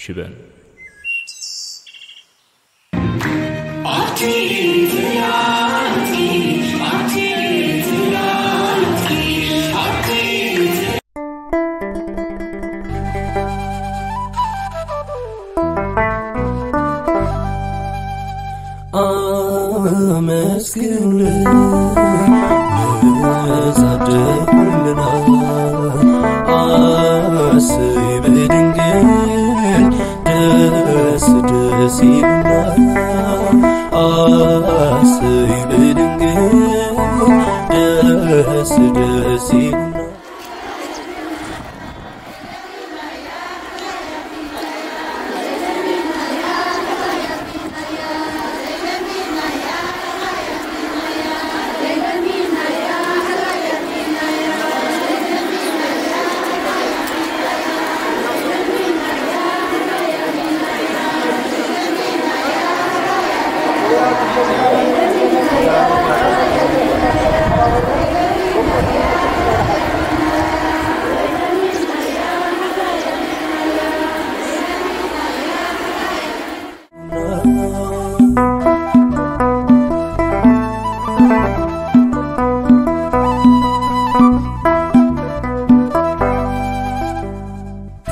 ሽበን። ኣመስግኑለይ ነዛ ደጉ እምና፣ ኣሰይ ብድንግል ደስ ደስ ይብላ፣ ኣሰይ ብድንግል ደስ ደስ ይብላ።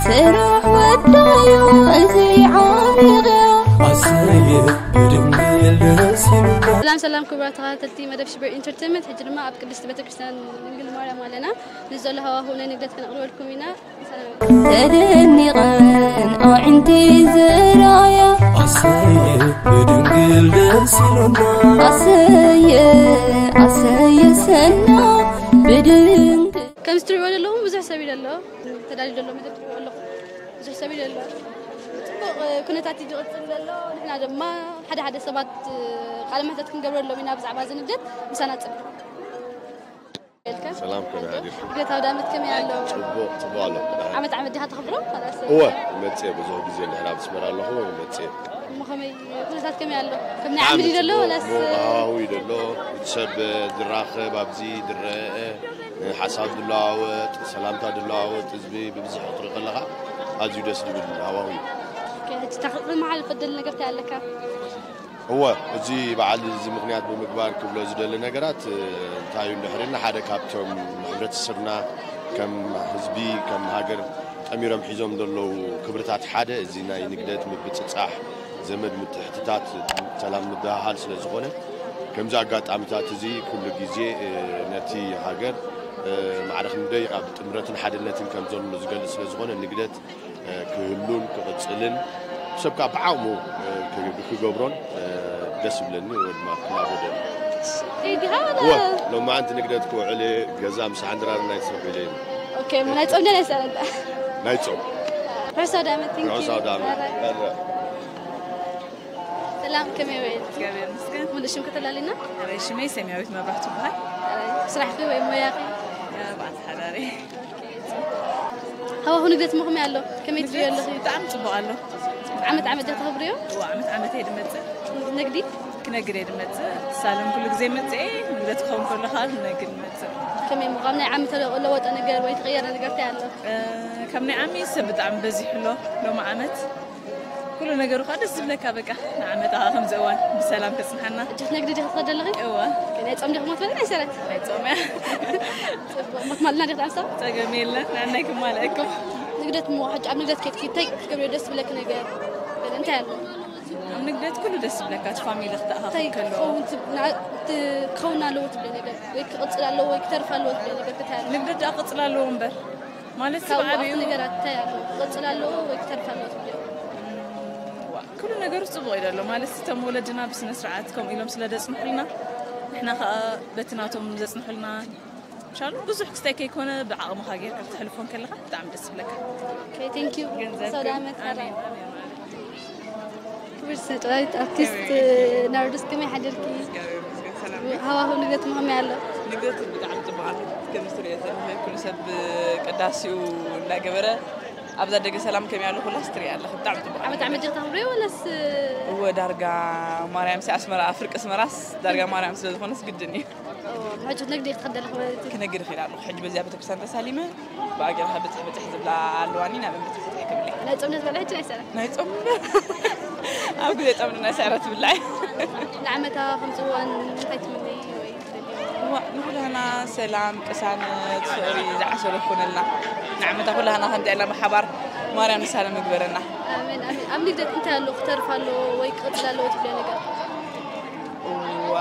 ስራሕ ወዳዩ እዚ ዓሚቕ ኣሰየ ብድንግል ደስ ይብላ። ሰላም ሰላም ክቡራት ተኸታተልቲ መደብ ሽበር ኢንተርቴንመንት፣ ሕጂ ድማ ኣብ ቅድስቲ ቤተክርስትያን ድንግል ማርያም ኣለና። ንዘሎ ሃዋህው ናይ ንግደት ከነቕርበልኩም ኢና። ተደኒቐን ኣዒንቲ ዝረኣያ ኣሰየ ብድንግል ደስ ይብላ። ኣሰየ ኣሰየ ሰና ብድንግል ከምዚ ትሪእዎ ዘለኹም ብዙሕ ሰብ እዩ ዘሎ ተዳልዩ ዘሎ መደብ ትሪእዎ ኣለኹም ብዙሕ ሰብ እዩ ዘሎ። ፅቡቕ ኩነታት እዩ ዝቕፅል ዘሎ። ንሕና ድማ ሓደ ሓደ ሰባት ቃለ መሕተት ክንገብረሎም ኢና ብዛዕባ እዚ ንግደት። ምሳና ፅቡቕ። ሰላም፣ ከመይ ሓዲርኩም? ንግደት ኣውደ ዓመት ከመይ ኣሎ? ጽቡቕ፣ ጽቡቕ ኣሎ። ዓመት ዓመት ዲኻ ተኽብሮ? እወ፣ ይመጽእ፣ ብዙሕ ግዜ እንድሕር ኣብ ኣስመራ ኣለኹ ይመጽእ። እሞ ከመይ ኩነታት ከመይ ኣሎ? ከም ናይ ዓሚ ድዩ ዘሎ ወላስ? ሃዋህው እዩ ዘሎ። እቲ ሰብ ዝራኸብ፣ ኣብዚ ዝረአ፣ ሓሳብ ዝለዋወጥ፣ ሰላምታ ዝለዋወጥ ህዝቢ ብብዝሒ ክትርኢ ከለኻ ኣዝዩ ደስ ዝብል ሃዋህው እዩ። ኦኬ፣ ሕጂ ተኽእል መሓልፈ ደሊ ነገር እንታይ ኣለካ? እወ፣ እዚ በዓል እዚ ምኽንያት ብምግባር ክብሎ ዝደሊ ነገራት፣ እ፣ እንታይ እዩ እንድሕር ኢልና፣ ሓደ ካብቶም ንሕብረተሰብና ከም ህዝቢ፣ ከም ሃገር ጠሚሮም ሒዞም ዘለዉ ክብርታት ሓደ እዚ ናይ ንግደት፣ ምብጽጻሕ፣ ዘመድ ምትሕትታት፣ ሰላም ምብህሃል ስለ ዝኾነ፣ ከምዚ ኣጋጣሚታት እዚ ኩሉ ግዜ፣ እ፣ ነቲ ሃገር፣ እ፣ ማዕረ ክንደይ ኣብ ጥምረትን ሓድነትን ከም ዘሎ ዝገልጽ ስለ ዝኾነ፣ ንግደት እ፣ ክህሉን ክቕጽልን፣ ሰብ ከኣ ብዓቕሙ፣ እ፣ ክ-፣ ክገብሮን፣ እ፣ ደስ ይብለኒ ወይ ድማ ክላቦ ደሊ። ከይድኻ ወላ? እወ፣ ሎማዓንቲ ንግደት ክውዕል እየ፣ ገዛ ምሳሕን ድራርን ኣይትስረሑ ኢለ እየ። ኦኬ፣ እሞ ናይ ጾም ድያ ናይ ሰረዳ? ናይ ጾም። ርሑስ ኣውደ ዓመት፣ thank you። ርሑስ ኣውደ ዓመት። ሰላም፣ ከመይ ውዒልኪ? እግዚኣብሔር ይመስገን። ሙሉእ ሽም ከተላልና? ኣበይ ሽመይ ሰማያዊት መብራህቱ ይበሃል። ስራሕኺ ወይ ሞያኺ? በዓልቲ ሓዳሪ። ሃዋሁ ንግደት እሞ ከመይ ኣሎ? ከመይ ትሪኦ ኣለኺ? ብጣዕሚ ጽቡቕ ኣሎ። ዓመት ዓመት ዲኻ ተኽብርዮ? እዋ ዓመት ዓመት እየ ድመጽእ። ንግዲ? ክነግድ እየ ድመጽእ። ሳሎም ኩሉ ግዜ መጽእ እየ። ንግደት ክኸውን ከሎ ከዓ ክነግድ ንመጽእ። ከመይ እሞ ካብ ናይ ዓሚ ተለወጠ ነገር ወይ ተቐየረ ነገር እንታይ ኣሎ? እ፣ ካብ ናይ ዓሚ ሰብ ብጣዕሚ በዚሑ ኣሎ ሎሚ ዓመት። ኩሉ ነገሩ ከዓ ደስ ዝብለካ በቃ ንዓመታ ከዓ ከምዚ እዋን ብሰላም ከጽንሓና። ሕጂ ክትነግዲ ዲኺ ትኸዲ ኣለኺ? እዋ ናይ ጾም ዲኺ ትመልሰለይ ናይ ሰረት? ናይ ጾም እያ። ጽቡቕ። እሞ ትማልና ዲኺ ትኣምሳ? ጸገም የለን። ንዓናይ ክማልአኩም። ንግደት እሞ ሕጂ ኣብ ንግደት ከይድኪ እንታይ ክትገብሪ ደስ ዝብለኪ ነገር? ገለ እንታይ ኣሎ? ኣብ ንግደት ኩሉ ደስ ዝብለካ እቲ ፋሚሊ ክትኣኻኸብ እንታይ ከለዎ። ክኸውን ትብ-፣ ንዓ-፣ እቲ ክኸውን ኣለዎ ትብሊ ነገር ወይ ክቕጽል ኣለዎ ወይ ክተርፍ ኣለዎ ትብሊ ነገር እንታይ ኣሎ? ንግደት ደኣ ክቕጽል ኣለዎ እምበር ማለት ካብኡ ብዓብኡ ኣብቲ ነገራት እንታይ ኣሎ? ክቕጽል ኣለዎ ወይ ክተርፍ ኣለዎ ትብሊ? ዋ፣ ኩሉ ነገሩ ጽቡቕ እዩ ዘሎ ማለት እቶም ወለድና ብስነ ስርዓት ከምኡ ኢሎም ስለ ዘጽንሑልና ንሕና ከኣ በቲ ናቶም ዘጽንሑልና ሻሉ ብዙሕ ክስታይ ከይኮነ ብዓቕምኻ ጌርካ ክትሕልፎ ከለኻ ብጣዕሚ ደስ ዝብለካ። Okay, thank you። ገንዘብ ሰላም መታረም። ኣሜን፣ ኣሜን፣ ኣሜን። ክብርቲ ስነ ጥበባዊት ኣርቲስት ናርዶስ ከመይ ሓደርኪ? እግዚኣብሔር ይመስገን ሰላም። ሃዋሁ ንግደት ከመይ ኣሎ? ንግደት ብጣዕሚ ጽቡቕ ኣሎ። ከም ትሪኦ ዘለኺ ኩሉ ሰብ ቅዳሴኡ እንዳገበረ ኣብዛ ደገ ሰላም ከመይ ኣሎ ኩላስ ትሪኢ ኣለኺ። ብጣዕሚ ጽቡቕ ኣሎ። ዓመት ዓመት ዲኺ ተኽብርዮ ወላስ? እወ ዳርጋ ማርያምሲ ኣስመራ ፍርቂ ኣስመራስ ዳርጋ ማርያም ስለ ዝኾነስ ግድን እዩ። ሕጂ ነግዲ ክትኸደልክ ማለት እዩ። ክነግድ ይኽእል ኣለኹ። ሕጂ በዚኣ ቤተክርስትያን ተሳሊመ ብኣገርካ ብፅሕ ብፅሕ ዝብላ ኣለዋኒ ናብ ቤተክርስትያን ክብለይ። ናይ ጾም ነትበልዐ ሕጂ ኣይሰራን። ናይ ጾም ኣብ ግዜ ጾም ናይ ስዕረት ትብላዕ። ንዓመታ ከምጽእዋን እንታይ ትምነይ ወይ ትደልዮ? እዋ፣ ንኹላህና ሰላም፣ ቅሳነት፣ ፍቕሪ ዝዓሰሎ ይኮነልና። ንዓመታ ኩላህና ከምዚኣና ብሓባር ማርያም ንሳለም ምግበረና። ኣሜን፣ ኣሜን። ኣብ ንግደት እንታይ ኣሎ ክተርፍ ኣለዎ ወይ ክቕጽል ኣለዎ ትብልዮ ነገር? እዋ፣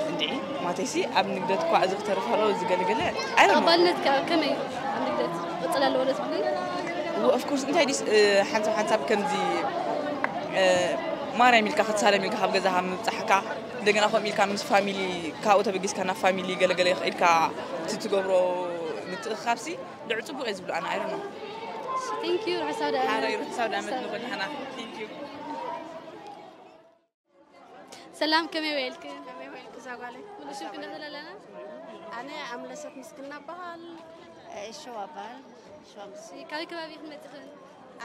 እንድዒ፣ ማተይሲ ኣብ ንግደት እኳ እዚ ክተርፍ ኣለዎ፣ እዚ ገለገለ፣ I don't know። ተቐባልነት ከ ከመይ እዩ ኣብ ንግደት ክቕጽል ኣለዎ ዶ ትብሊ? እዎ፣ of course፣ እንታይ ድዩስ፣ እ፣ ሓንሳብ ሓንሳብ ከምዚ፣ እ፣ ማርያም ኢልካ ክትሳለም ኢልካ ካብ ገዛኻ ምብጻሕካ፣ እንደገና ከምኡ ኢልካ ምስ ፋሚሊ፣ ካብኡ ተበጊስካ ናብ ፋሚሊ ገለገለ ኢልካ እቲ ትገብሮ ምትእኽኻብሲ፣ ልዑ ጽቡቕ እየ ዝብሎ ኣነ፣ I don't know። Thank you፣ ርሑስ ኣውደ ዓመት። ሓራይ ርሑስ ኣውደ ዓመት ንኹልህና። Thank you። ሰላም፣ ከመይ ውዒልክን? ከመይ ውዒልኪ እዛ ጓለይ? ኩሉ ሽም ክንደኽል ኣለና? ኣነ ኣምለሰት ምስግና እበሃል። እ፣ ሽዋ እበሃል። ሽዋ ምስ- እሺ፣ ካበይ ከባቢ ኢኽን መጺኽን?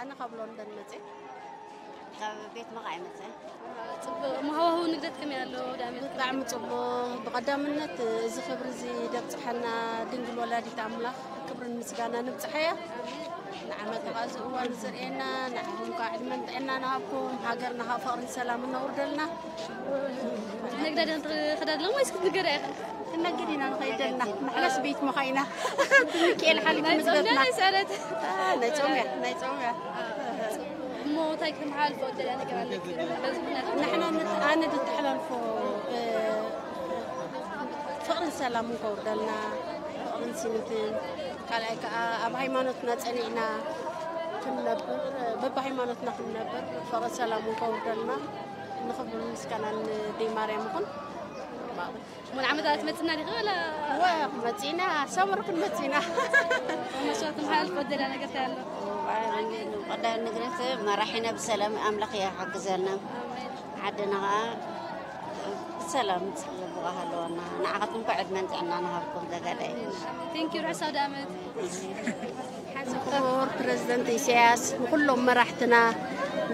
ኣነ ካብ ሎንደን መጽእ። ካብ ቤት መቓ ይመጽእ። ጽቡቕ። እሞ ሃዋህው ንግደት ከመይ ኣሎ? ወደ ኣሜሪካ? ብጣዕሚ ጽቡቕ። ብቐዳምነት እዚ ክብሪ እዚ ደብጽሓና ድንግል ወላዲት ኣምላኽ ክብርን ምስጋና ንብጽሓያ። ንዓመት ኸዓ እዚ እዋን ዘርእየና፣ ንዓኹም ከዓ ዕድመን ጥዕናን ሃብኩም፣ ሃገርና ኸዓ ፍቕርን ሰላምን ነውርደልና። ንግደት ዶ ንኽደሎም ወይስ ክትንገዳ ኢኻ? ክንነግድ ኢና ንኸይድ ዘለና። ንሕናስ ቤት ምዃን ኢና። ብሚካኤል ሓሊፉ ናይ ጾም ንግደትና። ናይ ስዕረት? አ፣ ናይ ጾም እያ፣ ናይ ጾም እያ። እሞ እንታይ ክተመሓላልፎ ትደልያ ነገር ኣለኪ? በዚ ምኽንያት ንሕና ንት-፣ ኣነ ዘተሓላልፎ፣ እ፣ ፍቕርን ሰላምን ከውርደልና፣ ፍቕርን ስኒትን፣ ካልኣይ ከኣ ኣብ ሃይማኖትና ጸኒዕና ክንነብር፣ በብሃይማኖትና ክንነብር፣ ፍቕርን ሰላምን ከውርደልና፣ ንኽብርን ምስጋናን ንደይ ማርያም ይኹን። እሞ ንዓመት በዓል ትመጽና ዲኺ ወላ? እወ፣ መጺና፣ ሰሙር ክንመጺና። መስዋዕቲ መሓላልፎ ትደልያ ነገር እንታይ ኣሎ? ቀዳም ንግደት መራሒና ብሰላም ኣምላኽ ይሓግዘና። ዓድና ኸዓ ብሰላም ጽቡቕ ሃለወና። ንዓኻትኩም ከ ዕድመን ጥዕናን ይሃብኩም ዘጋዳይ። Thank you፣ ርሑስ ኣውደ ዓመት። ክቡር ፕረዚደንት ኢሳያስ ንኹሎም መራሕትና፣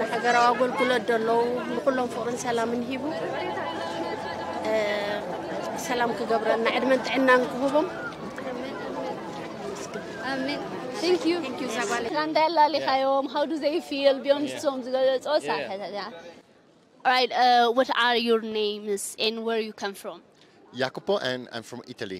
ንሃገራዊ ኣገልግሎት ዘለዉ ንኹሎም ፍቕርን ሰላምን ሂቡ፣ እ፣ ሰላም ክገብረልና ዕድመን ጥዕናን ክህቦም። ኣሜን። Thank you። Thank you፣ እዛ ጓለይ። ስራ እንዳያላሊኻዮም፣ how do they feel? ቢዮም ንሶም ዝገለጾ ሳሕታት። All right, uh, what are your names and where you come from? Jacopo, and I'm from Italy.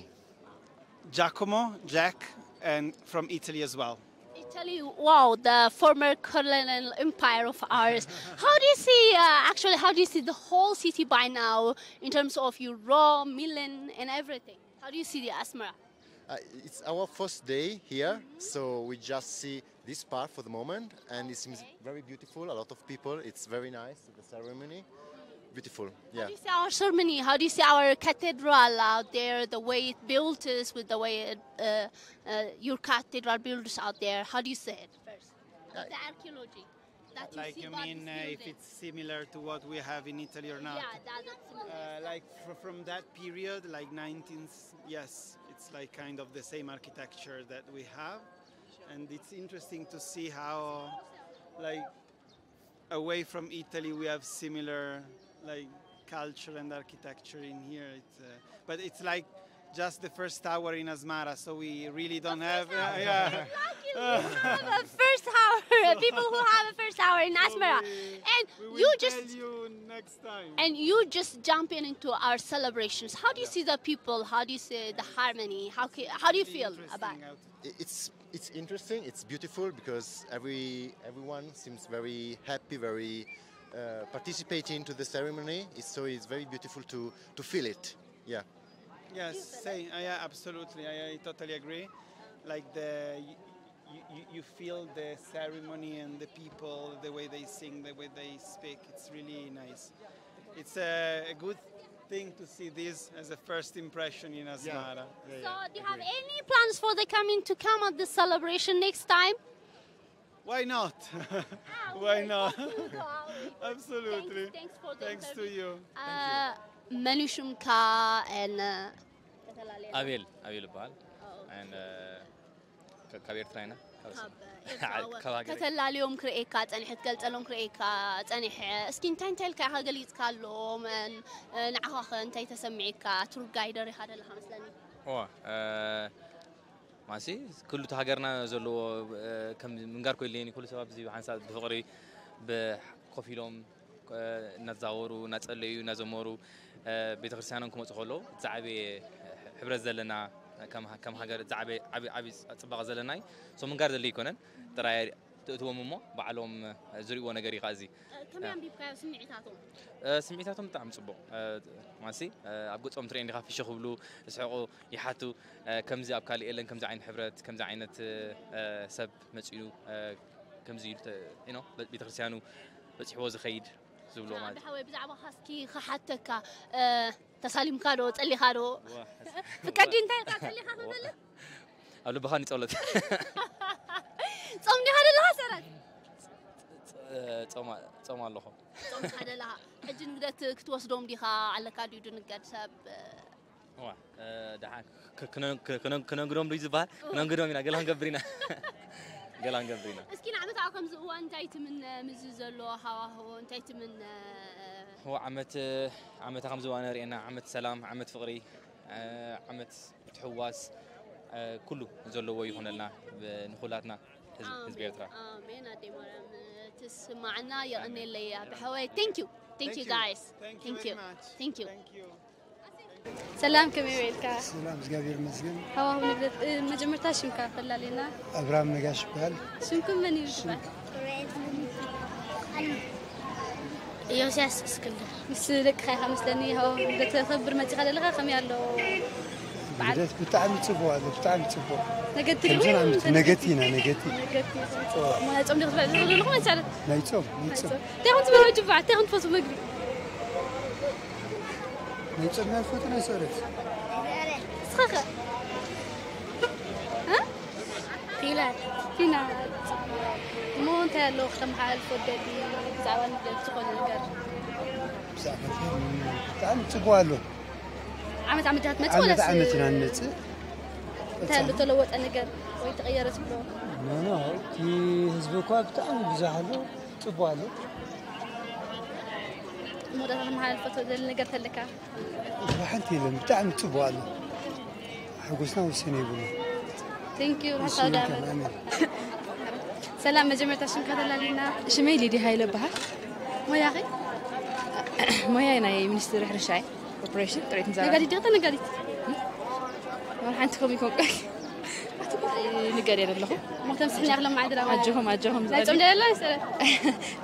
Giacomo, Jack, and from Italy as well. Italy, wow, the former colonial empire of ours. How do you see, uh, actually, how do you see the whole city by now in terms of your Rome, Milan, and everything? How do you see the Asmara? Uh, it's our first day here, so we just see this part for the moment, and it seems very beautiful. A lot of people. It's very nice, the ceremony. Beautiful. How do you see our ceremony? How do you see our cathedral out there? The way it built is with the way it, uh, uh, your cathedral builds out there. How do you see it first? Uh, The archaeology. That you Like see you about mean this uh, if building. It's similar to what we have in Italy or not? Yeah, that, that's similar. Uh, like fr- from that period, like nineteenth, yes, it's like kind of the same architecture that we have, and it's interesting to see how, like, away from Italy, we have similar, like, culture and architecture in here. It's, uh, but it's like just the first tower in Asmara, so we really don't have. Yeah, yeah. Luckily, we have a first hour. People who have a first hour in Asmara, We- and we will you tell just you next time. and you just jump in into our celebrations. How do you see the people? How do you see the harmony? How ca- how do you feel about? I- It's it's interesting. It's beautiful because every everyone seems very happy, very uh, participating to the ceremony. It's, so it's very beautiful to to feel it. Yeah. Yes, say, uh, yeah, absolutely. I, I totally agree. Like the, you, you, you feel the ceremony and the people, the way they sing, the way they speak. It's really nice. It's a, a good thing to see this as a first impression in Asmara. So, do you have any plans for the coming to come at the celebration next time? Why not? Why not? Absolutely. Thanks, thanks for the Thanks to interview. You. Uh, መን እዩ ሽምካ? And, uh, ከተላለየና? ኣቤል ኣቤል ይበሃል። And, uh, ከ- ካብ ኤርትራ ኢና። ካብ ካብ ስም- ኤርትራ ዓድ- ካብ ሃገር ከተላልዮም ክርእየካ ጸኒሐ፣ ክትገልጸሎም ክርእየካ ጸኒሐ። እስኪ እንታይ እንታይ ኢልካ ኢኻ ገሊጽካሎም? And, uh, ንዓኻ ኸ እንታይ ተሰሚዕካ? ቱር ጋይደር ኢኻ ዘለኻ መስለኒ። ዋ፣ uh, ማሲ ኩሉ እቲ ሃገርና ዘለዎ ከም ምንጋር ኮይለኒ ኩሉ ሰባት እዚ ሓንሳብ ብፍቕሪ ብኮፍ ኢሎም እናተዛወሩ እናጸለዩ እናዘመሩ ቤተክርስትያኖም ክመፁ ከለዉ እቲ ዝዓበየ ሕብረት ዘለና ከም ሃገር ዝዓበየ ዓቢ ጽባቐ ዘለና እዩ። ሶ ምንጋር ዘለ ይኮነን ጥራይ ትእትዎም እሞ ባዕሎም ዝርእዎ ነገር እዩ። እዚ ከመይ ኣንቢብካዮ ስምዒታቶም? ስምዒታቶም ብጣዕሚ ጽቡቕ ማሲ ኣብ ገጾም ትርእዮም ዲኻ ፍሽኽ ክብሉ ዝስሕቑ ይሓቱ። ከምዚ ኣብ ካልእ የለን ከምዚ ዓይነት ሕብረት ከምዚ ዓይነት ሰብ መጺኡ ከምዚ ኢሉ ቤተክርስትያኑ በጺሕዎ ዝኸይድ ዝብልዎ ማለት እዩ። ብዛዕባኻ እስኪ ክሓተካ ተሳሊምካ ዶ ጸሊኻ ዶ? ፍቀዲ እንታይ ኢልካ ጸሊኻ ክትብል? ኣብ ልብኻ ንጸሎት። ጾም ዲኻ ዘለኻ ሰረት? ጾም ኣለኹ። ጾም ዲኻ ዘለኻ? ሕጂ ንግደት ክትወስዶም ዲኻ ኣለካ ድዩ ድንገድ ሰብ? ደሓን ክነንግዶም ዶ ዝበሃል ክነንግዶም ኢና ገላ ክንገብር ኢና። ገላ ክንገብር ኢና። እስኪ ንዓመት ኣብ ከምዚ እዋን እንታይ ትምነ? ምዚ ዘሎ ሃዋህዎ እንታይ ትምነ? ዓመት ዓመታ ከምዚ እዋን ርእየና ዓመት ሰላም ዓመት ፍቕሪ ዓመት ምትሕውዋስ ኩሉ ዘለዎ ይኹነልና ንኹላትና ህዝቢ ኤርትራ። ኣሜን ኣደይ ማርያም ትስማዕና። የቐኔለይ ኣቢ ሓወይ። Thank you. Thank you guys. Thank you. Thank you. ሰላም ከመይ ውዒልካ? ሰላም እግዚኣብሔር ይመስገን። ሃዋሁ ንግደት መጀመርታ ሽምካ ፈላልየና። ኣብርሃም ነጋሽ ይበሃል። ሽምኩም መን እዩ ዝበሃል? ዮስያስ እስክንድር። ምስ ደቅኻ ኢኻ መስለኒ ሃዋሁ ንግደት ተኽብር መጺኻ ዘለኻ ከመይ ኣሎ? በዓል ልደት ብጣዕሚ ጽቡቕ ኣሎ ብጣዕሚ ጽቡቕ። ነገቲ ከምዚ ርኢኹም? ንኣምንቲ ነገቲ ኢና ነገቲ። ነገቲ። ናይ ጾም ዲኹም ትበልዑ ዘለኹም ወይስ ኣለት? ናይ ጾም ናይ ጾም። እንታይ ኢኹም ትበልዑ ጅባዕ እንታይ ኢኹም ትፈትዉ መግቢ? ናይ ጾም ናይ ፈትዎ ናይ ሰረት። እስኻ ከ? እ? ፊናት። ፊናት። እሞ እንታይ ኣሎ ክተመሓላልፎ ትደሊ ብዛዕባ ንግደት ዝኾነ ነገር? ብዛዕባ ፊልም ብጣዕሚ ጽቡቕ ኣሎ። ዓመት ዓመት ዲኻ ትመጽእ ዓመት ወላስ ዓመት ኢና ንመጽእ። እንታይ ኣሎ ተለወጠ ነገር ወይ ተቐየረ ትብሎ? ኖ ኖ እቲ ህዝቢ እኳ ብጣዕሚ ብዙሕ ኣሎ ጽቡቕ ኣሎ። እሞ ዶ ከተመሓላልፎ ትደሊ ነገር ተለካ? ሓንቲ የለን ብጣዕሚ ጽቡቕ ኣሎ። ሓጎስና ወሰን የብሉ። Thank you ርሑስ ኣውደ ዓመት። ሰላም መጀመርታ ሽምካ ተላሊና። ሽመይ ሊዲ ሃይለ በሃል። ሞያኺ? ሞያይ ናይ ሚኒስትሪ ሕርሻ እየ። ኦፕሬሽን ጥሬትን ዘራን። ነጋዲት ዲኺ ተነጋዲት? ወላ ሓንቲ ከምኡ ይኮንኩ። ንገር የለ ኣለኹ። እሞ ክተምስሕኒ ኢኺ ሎማዓንቲ ዳኣ። ኣጆኹም ኣጆኹም ናይ ጾም ዝበሉ። ደለላ መሰለ።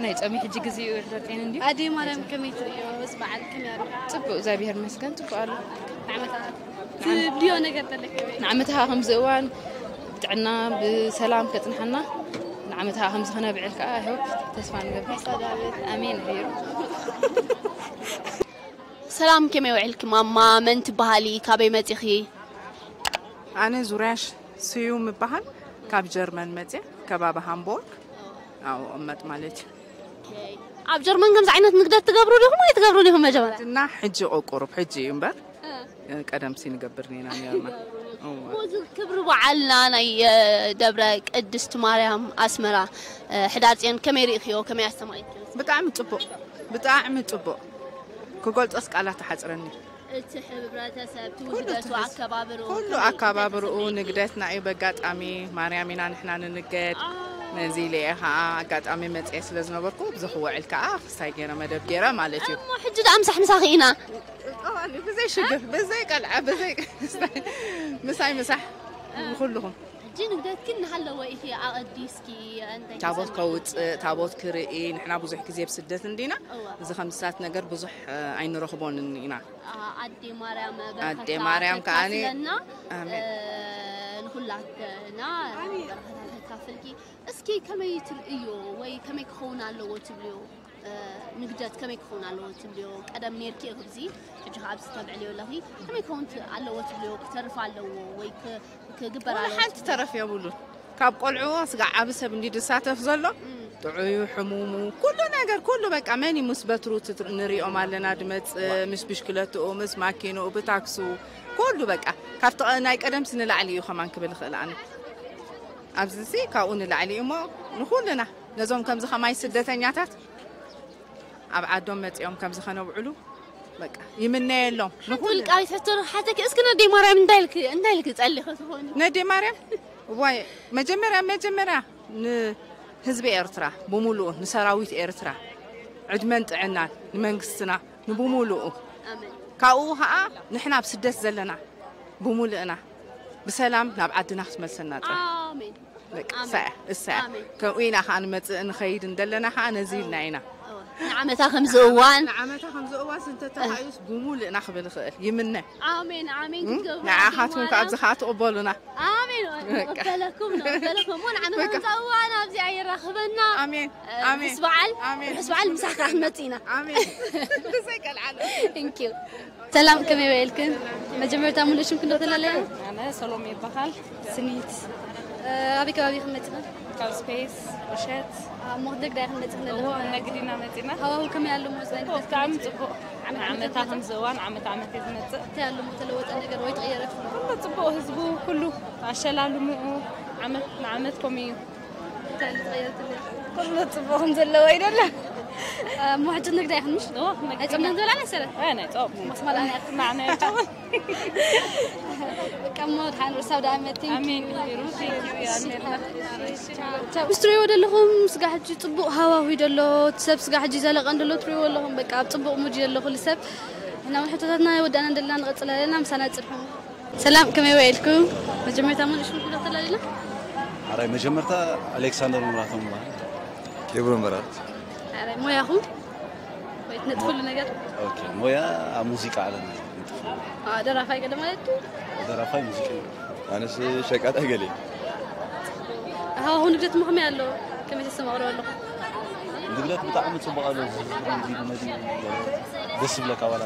ናይ ጾም ሕጂ ግዜኡ ይሕተተን እንድዩ። ኣደይ ማርያም ከመይ ትርእዮ? ምስ በዓል ከመይ ኣሎ? ጽቡቕ እግዚኣብሔር ይመስገን ጽቡቕ ኣሎ። ንዓመታ ትብልዮ ነገር ተለካ ወይ? ንዓመታ ከምዚ እዋን ብጥዕና ብሰላም ከጽንሓና ንዓመታ ከምዚ ክነብዕል ከዓ I hope ተስፋ ንገብር። ኣሜን። ሰላም ከመይ ውዒልኪ ማማ? መን ትበሃሊ? ካበይ መጺኺ? ኣነ ዙርያሽ ስዩም እበሃል። ካብ ጀርመን መጽየ ከባቢ ሃምቦርግ ኣብኡ እቕመጥ ማለት እዩ። ኣብ ጀርመን ከምዚ ዓይነት ንግደት ትገብሩ ዲኹም ወይ ትገብሩ ዲኹም መጀመርያ? እና ሕጂ ቁሩብ ሕጂ እዩ እምበር ቀደምሲ ንገብር ኔና ኔርና። እወ። እዚ ክብሪ በዓልና ናይ ደብረ ቅድስት ማርያም ኣስመራ ሕዳር ጽዮን ከመይ ርኢኽዮ? ከመይ ኣስተማቒትክዮ? ብጣዕሚ ጽቡቕ ብጣዕሚ ጽቡቕ ክገልጾስ ቃላት ትሓጽረኒ። እቲ ሕብረተሰብ እቲ ኩሉ ውህደቱ እቲ ህዝቢ ኣከባብርኡ ኩሉ ከመይ ኣከባብርኡ እንታይ ተሰሚዕኪ? ንግደትና እዩ በጋጣሚ ማርያም ኢና ንሕና ንንገድ ነዚ ኢለ እየ ከዓ ኣጋጣሚ መፅየ ስለ ዝነበርኩ ኣብዚ ክውዕል ከዓ ክስታይ ገይረ መደብ ገይረ ማለት እዩ እሞ ሕጂ ደኣ ምሳሕ ምሳኺ ኢና ጠዋሊ ብዘይ ሽግር ብዘይ ቀልዓ ብዘይ ምሳይ ምሳሕ ንኩልኹም ሕጂ ንግደትኪ እናሃለወ ኢኺ ኣቐዲስኪ እንታይ ታቦት ተሰሚዕኪ? ከውፅእ ታቦት ክርኢ ንሕና ብዙሕ ግዜ ብስደት እንዲና እዋ። እዚ ከምስታት ነገር ብዙሕ ኣይንረኽቦን ኢና ኣዴ ማርያም ኣዴ ማርያም ከዓኒ ኣሜን ንኩላትና በረኸታ ተካፍልኪ እስኪ ከመይ ትርእዮ ወይ ከመይ ክኸውን ኣለዎ ትብልዮ ንግደት ከመይ ክኸውን ኣለዎ ትብልዮ ቀደም ኔርኪ ኢኺ ኣብዚ ሕጂ ከኣ ኣብዚ ተብዕልዮ ኣለኺ ከመይ ክኸውን ኣለዎ ትብልዮ ክተርፍ ኣለዎ ወይ ክግበር ኣለዎ ሓንቲ ተረፍ የብሉን ካብ ቆልዑ ስጋዕ ዓቢ ሰብ እንዲ ዝሳተፍ ዘሎ ጥዑዩ ሕሙሙ ኩሉ ነገር ኩሉ በቃ መን እዩ ምስ በትሩ ንሪኦም ኣለና ድመጽእ ምስ ብሽክለትኡ ምስ ማኪንኡ ብታክሱ ኩሉ በቃ ካብቲ ናይ ቀደምሲ ንላዕሊ እዩ ከማን ክብል ይኽእል ኣነ ኣብዚሲ ካብኡ ንላዕሊ እዩ እሞ ንኩልና ነዞም ከምዚ ከማይ ስደተኛታት ኣብ ዓዶም መጺኦም ከምዚ ከነብዕሉ በቃ ይምነየሎም ንኹሉ። ውልቃዊት ሕቶ ሓተኪ እስኪ፣ ነዴ ማርያም እንታይ ኢልክ እንታይ ኢልክ ጸሊኺ ትኾኒ? ነዴ ማርያም ዋይ፣ መጀመርያ መጀመርያ ንህዝቢ ኤርትራ ብምሉኡ፣ ንሰራዊት ኤርትራ ዕድመን ጥዕናን፣ ንመንግስትና ንብምሉኡ፣ ካብኡ ከዓ ንሕና ኣብ ስደት ዘለና ብምሉእና ብሰላም ናብ ዓድና ክትመልሰና ጥራሕ። ኣሜን። በቃ እሳያ እሳያ። ከምኡ ኢና ከዓ ንመፅእ ንኸይድ እንደለና ከዓ ነዚ ኢልና ኢና። ንዓመታ ከምዚ እዋን ንዓመታ ከምዚ እዋን እንተተኻዩስ ብሙሉእ ኢና ክብል ይኽእል ይምነ። ኣሜን ኣሜን ክትገብሩ ንዓኻትኩም ካብ ዝኻ ትቕበሉና። ኣሜን። ንቕበለኩም ንቕበለኩም። እሞ ንዓመታ ከምዚ እዋን ኣብዚ ኣየራኽበና። ኣሜን ኣሜን ርሑስ በዓል ኣሜን። ርሑስ በዓል ምሳኻ ክትመፅእ ኢና። ኣሜን። ዘይቀልዓሉ Thank you። ሰላም ከመይ ውዒልክን? መጀመርታ ሙሉእ ሽምክን ዶ ተላለየ? ኣነ ሰሎሜ ይበሃል። ስኒት ኣበይ ከባቢ ኢኽን መፂኽን? ካብ ስፔስ ቁሸት ኣብ ሞኽደግ ዳይ ኢኽን መፂኽን እዎ ዘለኹ? ነግዲና መፂና። ሃዋሁ ከመይ ኣሎ ሞዝ ናይ ልደት? ብጣዕሚ ፅቡቅ። ንዓመታ ከምዚ እዋን ዓመት ዓመት እየ ዝመፅእ። እንታይ ኣሎ ሞ ተለወጠ ነገር ወይ ተቐየረ? ኩሉ ፅቡቅ፣ ህዝቡ ኩሉ ኣሸላልምኡ ዓመት ንዓመት ከምኡ እዩ። እንታይ ኣሎ ተቐየረ ትብሊ? ኩሉ ፅቡቅ ከም ዘለዎ ይደለ። እሞ ሕጂ ንግዳ ኢኽን ምሽ? እዎ ነግዲና። ኣይፀምደን ዝበላ መሰለ? ኣይ ናይ ጾም መስማላ ናይ ንዓና እየ ጾም። በቃ እሞ ድሓን ርእሳብ ደኣ መቲን ኣሜን ይሩ። Thank you። ምስ ትሪእዎ ዘለኹም ስጋ ሕጂ ፅቡቕ ሃዋዊ ደሎ እቲ ሰብ ስጋ ሕጂ ዘለቐ እንደሎ ትሪእዎ ኣለኹም። በቃ ኣብ ፅቡቕ ሙድ ዘሎ ኩሉ ሰብ። እና እውን ሕቶታትና ወዳእና እንደለና ንቐፅል ኣለና። ምሳና ፅንሑ። ሰላም ከመይ ውዒልኩም? መጀመርታ ሙሉእ ሽምኩም ዶ ተላሊና? ኣራይ መጀመርታ ኣሌክሳንደር መብራቶም ይበሃል። ክብሩ መራት ኣረ ሞያኹም ወይ ትነጥፍሉ ነገር? ኦኬ ሞያ ኣብ ሙዚቃ ዓለም እዩ ንጥፍ። አ፣ ደራፋይ ገለ ማለት እዩ? ደራፋይ ሙዚቃ ኣነስ ሸቃጣይ ገለ ሃዋሁ ንግደት ሞ ከመይ ኣሎ? ከመይ ተስተማቕሮ ኣለኹ? ንግደት ብጣዕሚ ፅቡቅ ኣሎ። ደስ ዝብለካ ዋላ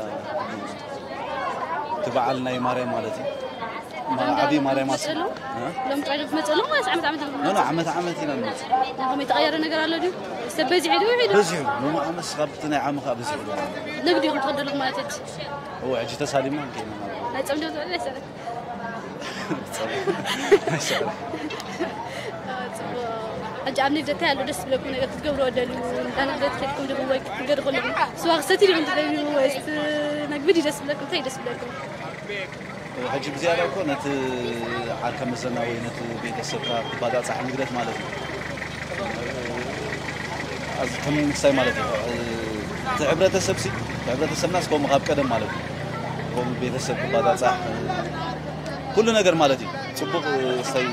እቲ በዓል ናይ ማርያም ማለት እዩ። ዓብዪ ማርያም ኣስ ሎም ጥራይ ትመፅእ ኣለኹም ወይስ ዓመት ዓመት ኣለኹም? ኖ ዓመት ዓመት ኢና ንመፅእ። ከመይ ተቐየረ ነገር ኣሎ ድዩ? ሰብ በዚሑ ድዩ ሄዱ? በዚሑ ሎሚ ዓመት ካብ እቲ ናይ ዓሚ ከዓ በዚሑ። ንግዲ ኢኹም ትኸዱ ኣለኹም ማለት እዩ። እዎ ሕጂ ተሳሊምና ንከይና ናይ ጸምዶ ትበል ይሰረት ሕጂ ኣብ ንግደት ኣሎ ደስ ዝብለኩም ነገር ክትገብርዎ ደልዩ? እንዳ ንግደት ከድኩም ድኹም ወይ ክትገዱ ከለኹም ስዋ ክሰቲ ዲኹም ትደልዩ ወይስ መግቢ ድዩ ደስ ዝብለኩም? እንታይ እዩ ደስ ዝብለኩም? ሕጂ ብዝያዳ እኮ ነቲ ዓርከ መዘና ወይ ነቲ ቤተሰብካ ትባጻጻሕ ንግደት ማለት እዩ። ኣዚ ከም ምክሳይ ማለት እዩ። እቲ ሕብረተሰብ ሲ፣ እቲ ሕብረተሰብና እስከ ካብ ቀደም ማለት እዩ። ከም ቤተሰብ ትባጻጻሕ ኩሉ ነገር ማለት እዩ። ጽቡቕ ስታይ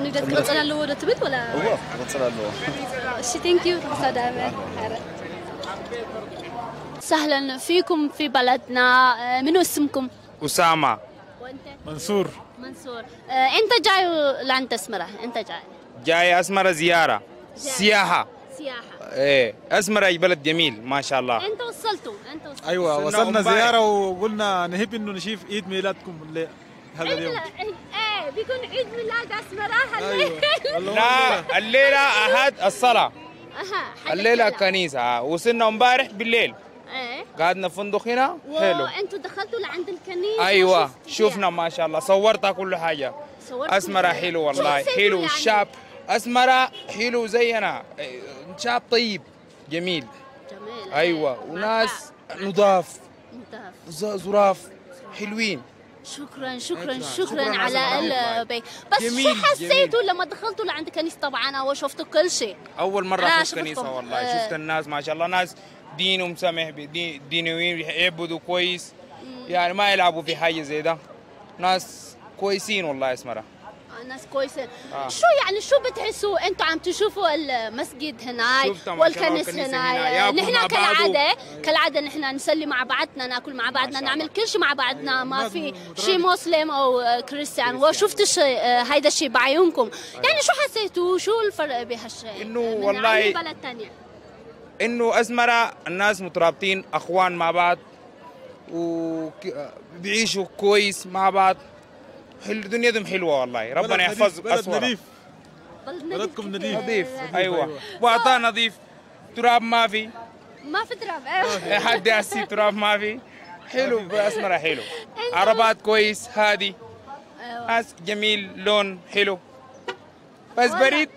ንግደት ክቕጽል ኣለዎ ዶ ትብል ወላ? እዎ፣ ክቕጽል ኣለዎ። እሺ፣ ቴንክ ዩ። ተሳዳመ። ኣረ። سهلا فيكم في بلدنا. آه، منو اسمكم؟ أسامة. وانت؟ منصور. منصور. آه، انت جاي لعند اسمرة؟ انت جاي؟ جاي أسمرة زيارة. سياحة. سياحة. ايه، أسمرة بلد جميل ما شاء الله. انت وصلتوا؟ انت وصلتوا؟ ايوه، وصلنا وصلنا امبارح. زياره وقلنا نحب انه نشوف عيد ميلادكم اللي هذا انت اليوم. لا- ايه، بيكون عيد ميلاد اسمرة هالليل. ايوه. لا، الليلة أحد الصلاة. اها، حاجة الليلة كده. كنيسة، آه. وصلنا امبارح بالليل. ايه. قعدنا فندق هنا. حلو. وانتوا دخلتوا لعند الكنيسة؟ ايوه، شفتوا شفنا ما شاء الله، صورتها كل حاجة. صورتوا أسمرة كل- حلو شو والله، حسيتوا حلو يعني؟ الشاب. أسمرة حلو زينا. إيه، شاب طيب، جميل. جميل. ايوه، إيه. وناس مع- نضاف، مضاف. ز- ظراف، حلوين. شكرا، شكرا، شكرا. شكرا شكرا على على السلامة. البيت. بس جميل، شو حسيتوا جميل. لما دخلتوا لعند كنيسة؟ طبعا انا شفت كل شيء. اول مره أنا اشوف كنيسه شفتكم. والله. آه. شفت الناس ما شاء الله، ناس دينهم سمح بدي- دينويين، يعبدوا كويس. يعني ما يلعبوا في حاجه زي ده. ناس كويسين والله اسمرة. آه، ناس كويسة. آه. شو يعني، شو بتحسوا انتوا عم تشوفوا المسجد هناي شفت ما شاء الله والكنيسة الكنيسة هناي؟ هنا. ياكل نحن مع بعضه. كالعادة، كالعادة نحن نسلي مع بعضنا، ناكل مع بعضنا، شاء نعمل الله. كل شيء مع بعضنا، ما ما في متراضي. شيء مسلم او كريستيان. وشفت الشيء، آه، هيدا الشيء بعيونكم. يعني شو حسيتوا؟ شو الفرق بهالشيء؟ إنه من والله أي بلد تانية؟ انه اسمرة الناس مترابطين، اخوان مع بعض، وبيعيشوا كويس مع بعض. حلو، دنيتهم حلوه والله، ربنا بلد نظيف، يحفظ بلد اسمرة. نظيف. بلد بلدكم نظيف نظيف. كتير. نظيف، ايوه، واعطاه نظيف، تراب ما في. ما في تراب. لحد هسي تراب ما في. حلو، باسمرة حلو. عربات كويس، هادي. ناس جميل، لون حلو. بس بريد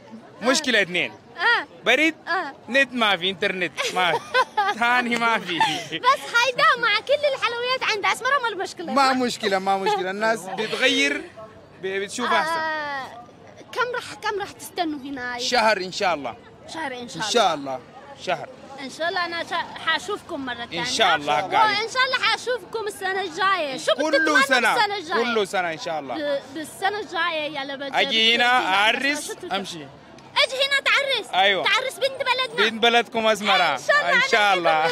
مشكلة اثنين. اه بريد، اه نت ما في، انترنت ما في. تاني ما في. بس هيدا مع كل الحلويات عند أسمرة، ما المشكلة. ما مشكلة، ما مشكلة، الناس بتغير، ب- بتشوف أحسن. آه، كم رح كم رح تستنوا هنا؟ شهر إن شاء الله. شهر إن شاء إن الله. شاء الله. شهر. إن شاء الله أنا شا... حاشوفكم مرة ثانية. شاء الله، قاعد. وإن شاء الله حاشوفكم السنة الجاية. شو كل بتتمنوا سنة. السنة الجاية؟ كل سنة إن شاء الله. ب... بالسنة الجاية يا لبجة. أجي هنا أعرس، أمشي. أجي هنا تعرس. أيوة. تعرس بنت بلدنا. بنت بلدكم أسمرة. إن شاء الله. إن شاء الله.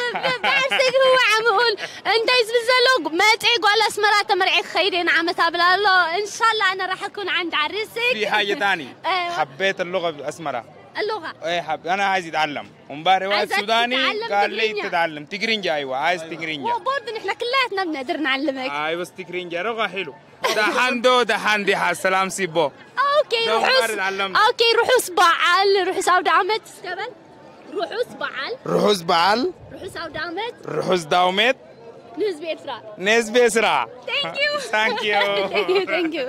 بعرسك هو عم هون. أنت يزبزلوك ما تيجوا على أسمرة تمرعي خيرين عم تابلالو. إن شاء الله أنا راح أكون عند عرسك. في حاجة تاني. أيوة. حبيت اللغة بالأسمرة. اللغة. إيه حب، أنا عايز أتعلم. امبارح واحد عايزك سوداني تتعلم قال لي تقرينجا. تتعلم تقرينجا. أيوة، عايز تقرينجا. وبرضه نحن كلاتنا بنقدر نعلمك. أيوة، بس تقرينجا لغة حلو. ده حندو، ده حندي، ها، سلام سيبو. اوكي ده روحوا عمر س- العلام. اوكي روحوا صباع على روحوا سعود عمد استقبل. روحوا صباع على روحوا سبعال. روحوا سعود عمد. روحوا سداوميت. نيوز بإسراء. نيز بيسرا. Thank you. Thank you. Thank you, thank you.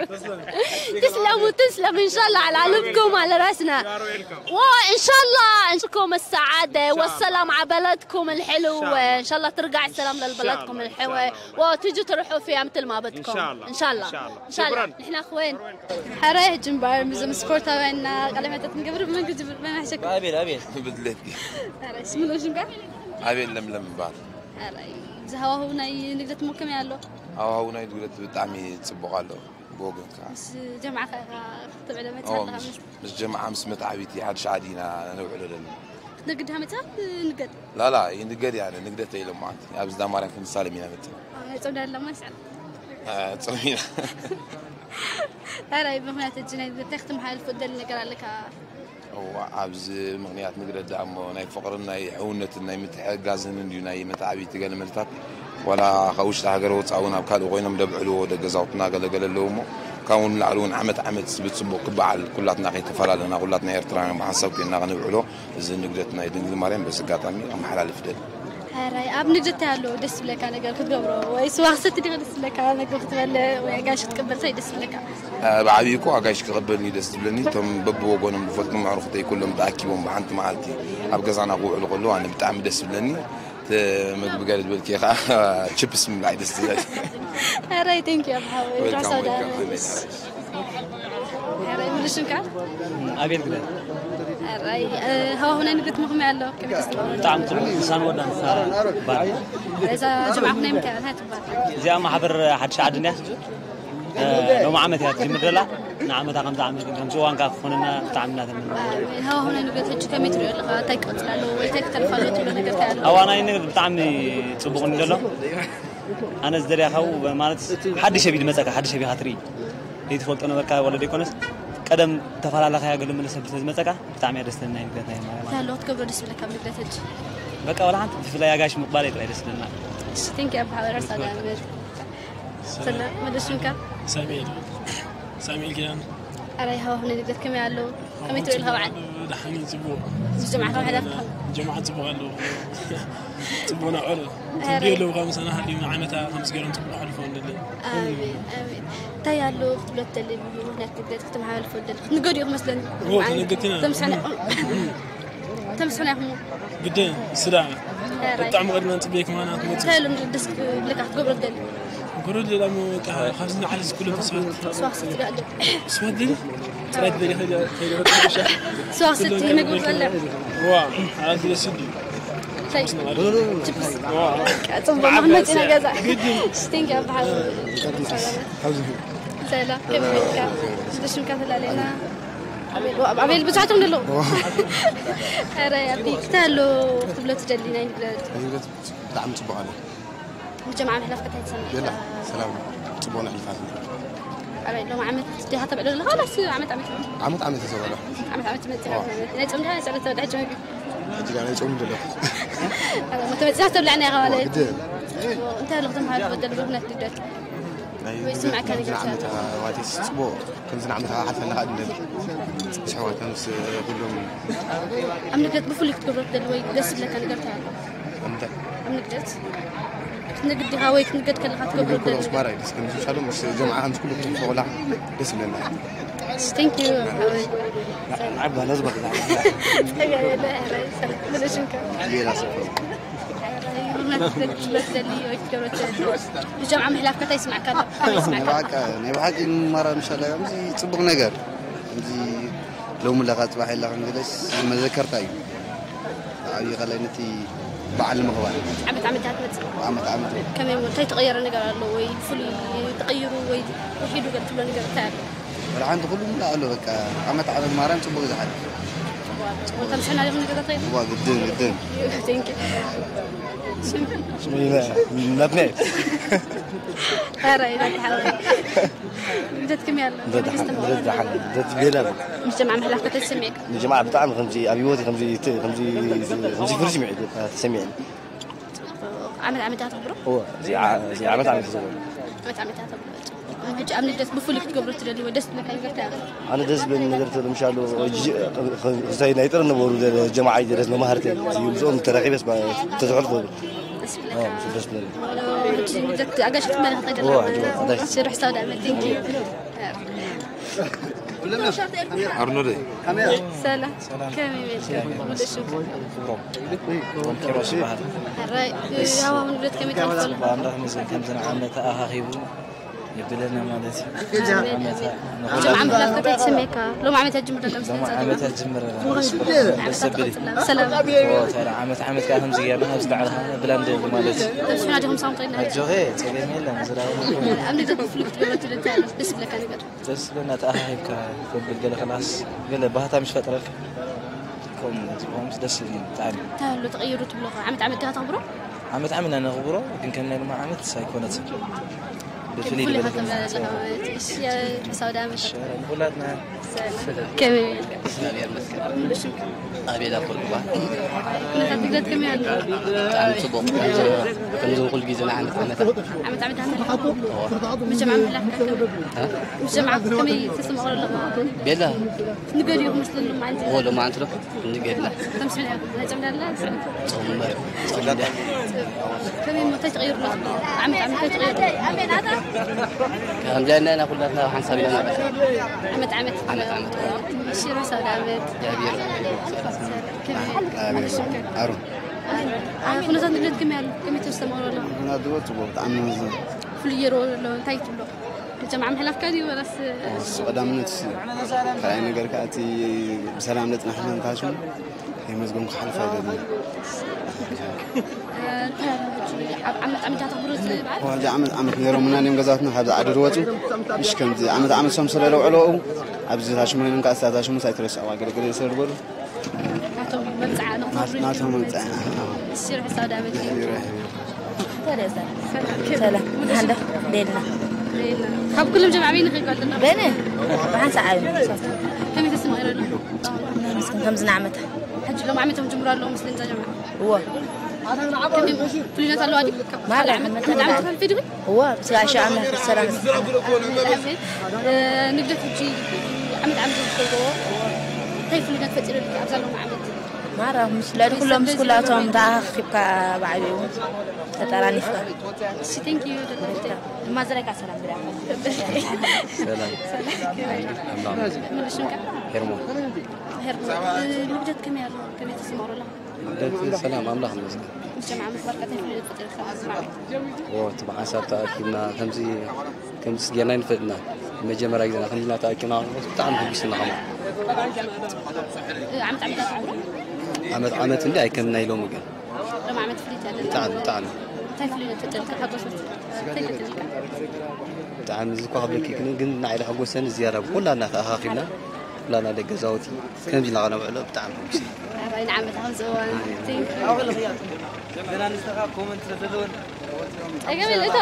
تسلموا، تسلم إن شاء الله على قلوبكم وعلى راسنا. You are welcome. وإن شاء الله نشوفكم السعادة شاء الله. والسلام على بلدكم الحلو. شاء الله. إن شاء الله ترجع السلام شاء لبلدكم الله، إن الحلوة شاء الله. وتجوا تروحوا فيها مثل ما بدكم. إن شاء الله. إن شاء الله. إن شاء الله. إن شاء الله. شكرًا. نحن أخوين. حراي جنبار مزم سبورت وين قلمتك نقبر من قد من حشك. ኣቤል ኣቤል ብድሌትኪ حراي اسمه شنو قال؟ ኣቤል ለምለም ይበሃል። حراي زهوا هو ناي نقدر ممكن يالو. ሃዋህው ናይ ንግደት ብጣዕሚ ፅቡቕ ኣሎ ብወገንካ። بس جمعة خير تبع لما ኦ፣ تصلح ምስ- ምስ ጀምዓ ምስ መትዓቢቲ ሓድሽ ዓዲ ኢና ነውዕሎ ዘለና። نقدها متى؟ نقد. ላላ ይንገድ ያለ ንግደት ኢሎም ማለት ኣብዚ ዳ ማርያም ክንሳለም ኢና መፅና اه تصدق لما يسأل. ፀሚና حراي بمخنات الجنة بدك تختم هاي الفضل نقرا لك. እዋ ኣብዚ ምኽንያት ንግደት ደኣ እሞ ናይ ፍቕርን ናይ ሕውነትን ናይ ምትሕግጋዝን እንድዩ ናይ መትዓቢቲ ገለ መልታት ዋላ ካብ ውሽጢ ሃገር ወፃእ እውን ኣብ ካልእ ኮይኖም ደብዕልዎ ደገዛውትና ገለገለ ኣለዉ እሞ ካብኡ ንላዕሊ እውን ዓመት ዓመት ብፅቡቅ ክበዓል ኩላትና ከይተፈላለና ኩላትና ኤርትራውያን ብሓንሳብ ኮይንና ክንብዕሎ እዚ ንግደት ናይ ድንግል ማርያም በዚ ኣጋጣሚ ከመሓላልፍ ደል حراي ኣብ ንግደት ኣሎ ደስ ዝብለካ ነገር ክትገብሮ ወይ ስዋ ክሰቲ ዲኻ ደስ ዝብለካ ነገር ክትበልዕ ወይ ኣጋይሽ ክትቅበል እንታይ ደስ ዝብለካ? ብዓብዪ እኮ ኣጋይሽ ክቕበልኒ ደስ ዝብለኒ እቶም በብወገኖም ዝፈልጡ መዕርኩተይ ኩሎም ተኣኪቦም ብሓንቲ መዓልቲ ኣብ ገዛና ክውዕሉ ከለዉ ኣነ ብጣዕሚ ደስ ዝብለኒ እቲ ምግቢ ገለ ዝበልኪ ከዓ ችፕስ ምብላዕ ደስ ዝብለኒ حراي ቴንኪ ኣብ ሓወይ Welcome, ራሳ welcome, ዳመስ ኣሜን። حراي ምልሽንካ ኣቤል ግደ حراي ሃዋሁና ንግደት ምኽሚ ኣሎ ከመይ ደስ ትብሎ? ብጣዕሚ ፅቡቅ ንሳን ወዳን ንሳ ይባል እዛ ጅምዓኹም ናይ ምንታይ እንታይ ትባል? እዚኣ ማሕበር ሓድሽ ዓዲ እንድያ ሎሚ ዓመት እያ ትጅምር ዘላ ንዓመታ ከምዚ ዓመት ግን ከምዚ እዋን ከዓ ክኾነና ብጣዕሚ እናተመነ ሃዋሁና ንግደት ሕጂ ከመይ ትሪኦ ኣለኻ? እንታይ ክቐፅል ኣለዎ ወይ እንታይ ክተርፍ ኣለዎ ትብሎ ነገር እንታይ ኣሎ? ኣዋናይ ነገር ብጣዕሚ ፅቡቅ እዩ ዘሎ ኣነ ዝደልያ ካብኡ ማለት ሓድሽ ሰብ እዩ ዝመፀካ ሓድሽ ሰብ ኢኻ ትርኢ ዘይትፈልጦ ነበርካ ወለዶ ይኮነስ ቀደም ተፈላለኻያ ገለ መለ ሰብ ስለዝመፀካ ብጣዕሚ እያ ደስ ትብለና ይንገርና ማለት እንታይ ኣለዎ ክትገብሮ ደስ ዝብለካ ኣብ ንግደት ሕጂ? በቃ ወላ ሓንቲ ብፍላይ ኣጋይሽ ምቕባለይ ጥራይ ደስ ዝብለና እሺ ቴንኪ ኣብ ሓበራ ሳዳ ንመድ ሰላም መደሽንካ ሳሙኤል ሳሙኤል ኪዳነ ኣራይ ሃዋሁና ንግደት ከመይ ኣለዉ? ከመይ ትሪኦ ኣለኻ በዓል? ደሓን እዩ ፅቡቅ ምስ ጀማዓ ከም ሕደርካ ጀማዓ ፅቡቅ ኣለዉ ፅቡቅ ናዕሉ ፅቡቅ ኣለዉ ካብ ምሳና ሃልዩ ንዓመታ ከምዚ ገይሮም ፅቡቅ ሓልፎ ንደሊ ኣሜን ኣሜን እንታይ ኣሎ ክትብሎ ትደሊ ብምክንያት ንግደት ክትመሓላልፎ ትደሊ ክትንገድ ኢኹም መስለኒ ኦ ተነገድቲ ኢና ተምስሐና ተምስሐና ኢኹም ግደ ስዳ ብጣዕሚ ቅድሚ ንፅበይ ከማና ትመፅእ እንታይ ኢሎም ደስ ክብለካ ክትገብሮ ትደሊ ጉሩድ ላሞ በቃ ካብዚ ንዓሊ ዝኩሉ ተስፋት ስዋ ክሰቲ ዶ ስዋ ድል ጥራይ ትደሊ ከይደ ከይደ ከይደ ስዋ ክሰቲ ምግቢ ዝበልዕ ዋ ኣዚ ደስ ድዩ ችፕስ ፅቡቅ መመፂና ገዛ ስቲንክ በሓ ሰላም ከመይ ኢልካ ሽምካ ተላለና ኣቤል ብዙሓቶም ደለዉ ረ ኣቢ ክታ ኣሎ ክትብሎ ትደሊ ናይ ንግደት ብጣዕሚ ፅቡቅ ኣሎ ብጀምዓ ምሕላፍ ከታይ ትሰምዕ የላ ሰላም ፅቡቅ ነሕልፋ ኣበይ ሎም ዓመት ዲኻ ተብዕሎ ኣለኻ ዋላስ ዓመት ዓመት ዓመት ዓመት ይሰበሎ ዓመት ዓመት ትመፅእ ናይ ፆም ዲኻ ናይ ስዕረት ተበልዐ ጀመጊ እጅጋ ናይ ፆም ደሎ ተመፅና ተብልዕና ኢኻ ማለት ግደ እንታይ ኣለኹ ተምሃር በደል ብኩነት ልደት ወይ ስምዐካ ነገር ዓመት ዋቴስ ፅቡቅ ከምዚ ንዓመት ሓልፈና ከዓ ድነቢ ምስ ሕዋት ምስ ኩሎም ኣብ ንግደት ብፍሉይ ክትገብሮ ትደሊ ወይ ደስ ዝብለካ ነገር እንታይ ኣሎ እንታይ ኣብ ንግደት ክትነግድ ዲኻ ወይ ክትንገድ ከለኻ ትገብሮ ኩሎም ትደሊ ስማራ እዩ ደስ ከምዚ ሻሎ ምስ ጀምዓ ከምዚ ኩሉ ክትሕልፎ ከላ ደስ ይብለና Thank you. ዓባ ነዝበክ ጸጋ የለ፣ ሕራይ፣ ሰላም። ምንሽንካ? ሌላ ሰብ ትመስለኒ ወይ ክትገብሮ ትደሊ? ብጀምዓ ምሕላፍካ እንታይ ይስማዕካ ኣሎ? ከመይ ይስማዕካ ኣሎ? ብሓቂ ናይ ብሓቂ ንምማራ ምሻላ ከምዚ ጽቡቕ ነገር ከምዚ ሎሚ ለኻ ጽባሕ የላ ክንገለስ መዘከርታ እዩ። ዓብዪ ኸላይ ነቲ በዓል ንምኽባር ዓመት ዓመት እያ ትመጽእ። ዓመት ዓመት ከመይ እሞ እንታይ ተቐየረ ነገር ኣሎ ወይ ፍሉይ ተቐይሩ ወይ ውሒዱ ገለ ትብሎ ነገር እንታይ ኣሎ? ወላ ሓንቲ ኩሉ ምላ ኣሎ በቃ ዓመት ዓመት ማርያም ጽቡቕ ዝሓል። ወንታ ምሸና ዲኹም ነገር እንታይ እዋ ግድን ግድን። Thank you። ሽም ሽሙይነ ናትናይ ኧረ ይበል ሓወይ። ልደትኩም ያለው ልደት ሓ- ልደት ዝሓለ ልደት ቤላ ነው። ምስ ጀምዓ ምሕላፍ ከተሰሚዕካ ንጀማዓ ብጣዕሚ ከምዚ ኣብ ህይወት ከምዚ ት- ከምዚ ከምዚ ፍርሲ ሚዒ ተሰሚዕኒ። ዓመት ዓመት እያ ተኽብሮ? እዎ፣ እዚ ዓ- እዚ ዓመት ዓመት እዩ። ዓመት ዓመት እያ ተኽብሮ። ሕጂ ኣብ ልደት ብፍሉይ ክትገብሮ ትደሊ ወይ ደስ ዝብለካ ነገር እንታይ ኣሎ? ኣነ ደስ ዝብል ነገር ተለምሻሉ ክሳይ ናይ ጥረ ነበሩ ጀማዓ ደስ መማህርቲ ዝብልኦም ተረኺበስ ተዝሕልፎ ደስ ይብለካ። ደስ ዝብል ሕጂ ልደት ኣጋሽ ክትመለኽ ተገላ ሽርሕ ሳውዳ መቲንኪ ኣርኖልድ ሰላም። ከመይ መጽእ? ወደ ሹም። ክብሮም። ክብሮም ኪሮስ ይበሃል። ሕራይ፣ ሃዋሁ ንብረት ከመይ ትፈልጦ? ብኣምላኽ ይመስገን፣ ከምዚ ንዓመት ኣኻኺቡ የብለና ማለት እዩ። ኣሜን፣ ዓመት ኣሜን። ንኹላትና። ሎም ዓመት ኣፍከታይ ትስሜካ? ሎም ዓመት ኣጅምር ደሎ ሎም ዓመት ኣጅምር ደስ ዘብል እዩ። ሰላም። ኦ፣ ሰላም። ዓመት ዓመት ከዓ ከምዚ ጌርና፣ ከምዚ ተዓልኻ ብላንድ ማለት እዩ። ተብስሑና ዲኹም ሳሙን ኮይና? ኣጆኸ፣ ጸገም የለን። ዝረኣየና ኣብ ንግደት ብፍሉይ ክትገብሮ ትደሊ ኣሎ? ደስ ዝብለካ ነገር? ደስ ዝብለና ተኣኻኺብካ ተብል ገለ ክላስ ገለ ባህታ ምስ ፈጥረልካ ከምኡ ዝኸውን ምስ ደስ ይብለኒ ብጣዕሚ። እንታይ ኣሎ ተቐይሩ ትብሎ? ዓመት ዓመት ዲኻ ተኽብሮ? ዓመት ዓመት ኢና ነኽብሮ፣ ግን ከም ናይ ሎሚ ዓመት ኣይኮነትን። ብፍሉይ ብፍሉይ ዝበለ ከም ዝበለ ዓመት። እሺ፣ ርሑስ ኣውደ ዓመት። እሺ፣ ንኹላትና። ከመይ? እግዚኣብሔር ይመስገን። ሙሉ ሽምካ? ኣቤል ኣፈወርቅ ይበሃል። ኩነታት ንግደት ከመይ ኣሎ? ብጣዕሚ ጽቡቕ። ከምዚ፣ ከምዚ ኩሉ ግዜ ንዓመት ዓመት። ዓመት ዓመት ኣንተ? እዎ። መቸም ዓመት ላካ ከመይ? እ? መቸም ዓመት ከመይ ተስምዖ ኣለኻ? ቤላ። ንገዲኡ መስለኒ ማለት እዩ። እዎ፣ ሎማዓንቲ ዶ? ንገድላ። ከም ስምዒት መቸም ዳላ? ጾም እምበር። ጾም እንዳ። ከመይ እሞ እንታይ ተቐይሩ ኣሎ? ዓመት ዓመት እንታይ ተቐይሩ ኣሎ? ከምዚ ኣይና ኢና ኩላትና ሓንሳብ ኢና ንዕርፍ። ዓመት ዓመት። ዓመት ዓመት። እሺ፣ ርሑስ ኣውደ ዓመት። እግዚኣብሔር ይመስገን። ከመይ? ኣሜን። ኣሮን። አ፣ ኩነታት ንግደት ከመይ ኣሎ? ከመይ ተስተማቕሮ ኣሎ? ኩነታት ድሮ ጽቡቕ፣ ብጣዕሚ መዝን። ፍሉይ ገይርዎ ኣሎ፣ እንታይ ትብሎ? ጀምዓ ምሕላፍካ ድዩ ወላስ? እሱ ቀዳምነት እሱ እዩ። ካልኣይ ነገር ከኣ እቲ ብሰላም ለጽናሕና እንካሽም ከይመዝገም ክሓልፍ ኣይደልን። እ፣ እንታይ ኣሎ ሕጂ ኣብ ዓመት ዓመት ተኽብሮ እዚ በዓል? ዋላ ዓመት ዓመት ነይሮምና እዮም ገዛትና ካብዚ ዓዲ ዝወጹ። እሺ፣ ከምዚ ዓመት ዓመት ሶም ስለ ለውዕለኡ ኣብዚ ታሽሙ ኮይኖም ከኣ እዛ ታሽሙ ሳይትረስዕዋ ገለ ገለ ስለ ዝበሉ ናቶም መብጽዓ ንኽተኽብሩ ናት-፣ ናቶም መብጽዓ። እሺ፣ ርሑስ ኣውደ ዓመት። ይረሕም። ሰላም፣ ሰላም። ሓንዳ፣ ደልና። ካብ ኩሎም ጀምዓ በይንኺ ይጓል ኣለና። በይነ? ብሓንሳእ ዓቢ። ከመይ ተስምዒ ኣሎ? ምስኪን ከምዚ ንዓመታ። ሕጂ ሎም ዓመቶም ጅምሩ ኣለዉ ምስለን ጀምዓ። እዎ። ከመይ ፍሉይነት ኣለዋ ድዩ? ካብ ማለት ካልእ ዓመት፣ ዓመት ካልእ ዓመት ዓመት። ትፈልፊ ዲኺ? እዎ፣ ብስጋ ሻ ኣምላኽ ሰላም። ኣሜን። እ፣ ንግደት ሕጂ ዓመት ዓመት ዝገብርዎ እንታይ ፍሉይነት ፈጢሩልኪ ኣብዛ ሎም ዓመት? ማራ፣ ምስ ልዕሊ ኩሎም ምስ ኩላቶም ተኣኻኺብካ ብዓቢኡ ተጠራኒፍካ። እሺ፣ thank you፣ ደቂ ኣንስትዮ። ድማ ዝረካ ሰላም ብላ። ሰላም። ሰላም። ምንድን ሽምካ? ሄርሞን። ሄርሞን። እ፣ ልደት ከመይ ኣሎ? ከመይ ተስምዖ ኣለኻ? ልደት ሰላም፣ ኣምላኽ ይመስገን። ምስ ጀምዓ ምኽባር ከ እንታይ ፍሉይ ፈጢሩልካ? ኦ፣ እቲ ብሓንሳብ ተኣኪብና ከምዚ፣ ከምዚ ጌርና ኣይንፈልጥና። መጀመርያ ግዜና ከምዚ እናተኣኪብና ከለና ብጣዕሚ ሕጒስ ኢና ከማን። ዓመት ዓመት ኣትዓብሮ? ዓመት ዓመት እንዲ ኣይከም ናይ ሎሚ ግን። ሎም ዓመት ፍልይቲ ኣለ። ብጣዕሚ፣ ብጣዕሚ። እንታይ ፍልይ ፈጠርካ? ሓጎስ እንታይ ፈጠርካ? ብጣዕሚ እዚ እኳ ክብለኪ ግን፣ ግን ንዓይ ዘሐጎሰኒ ዝያዳ ብኩላና ተኣኻኺብና፣ ኩላና ደቂ ገዛውቲ ከምዚ ኢልና ከነብዕሎ ብጣዕሚ ሕጉስ ኢና። ኣባይ ንዓመት ከም ዝእዋን። Thank you። ገና ንስኻ ኮመንት ስለ ዘለወን ጸገም የለ እቶ።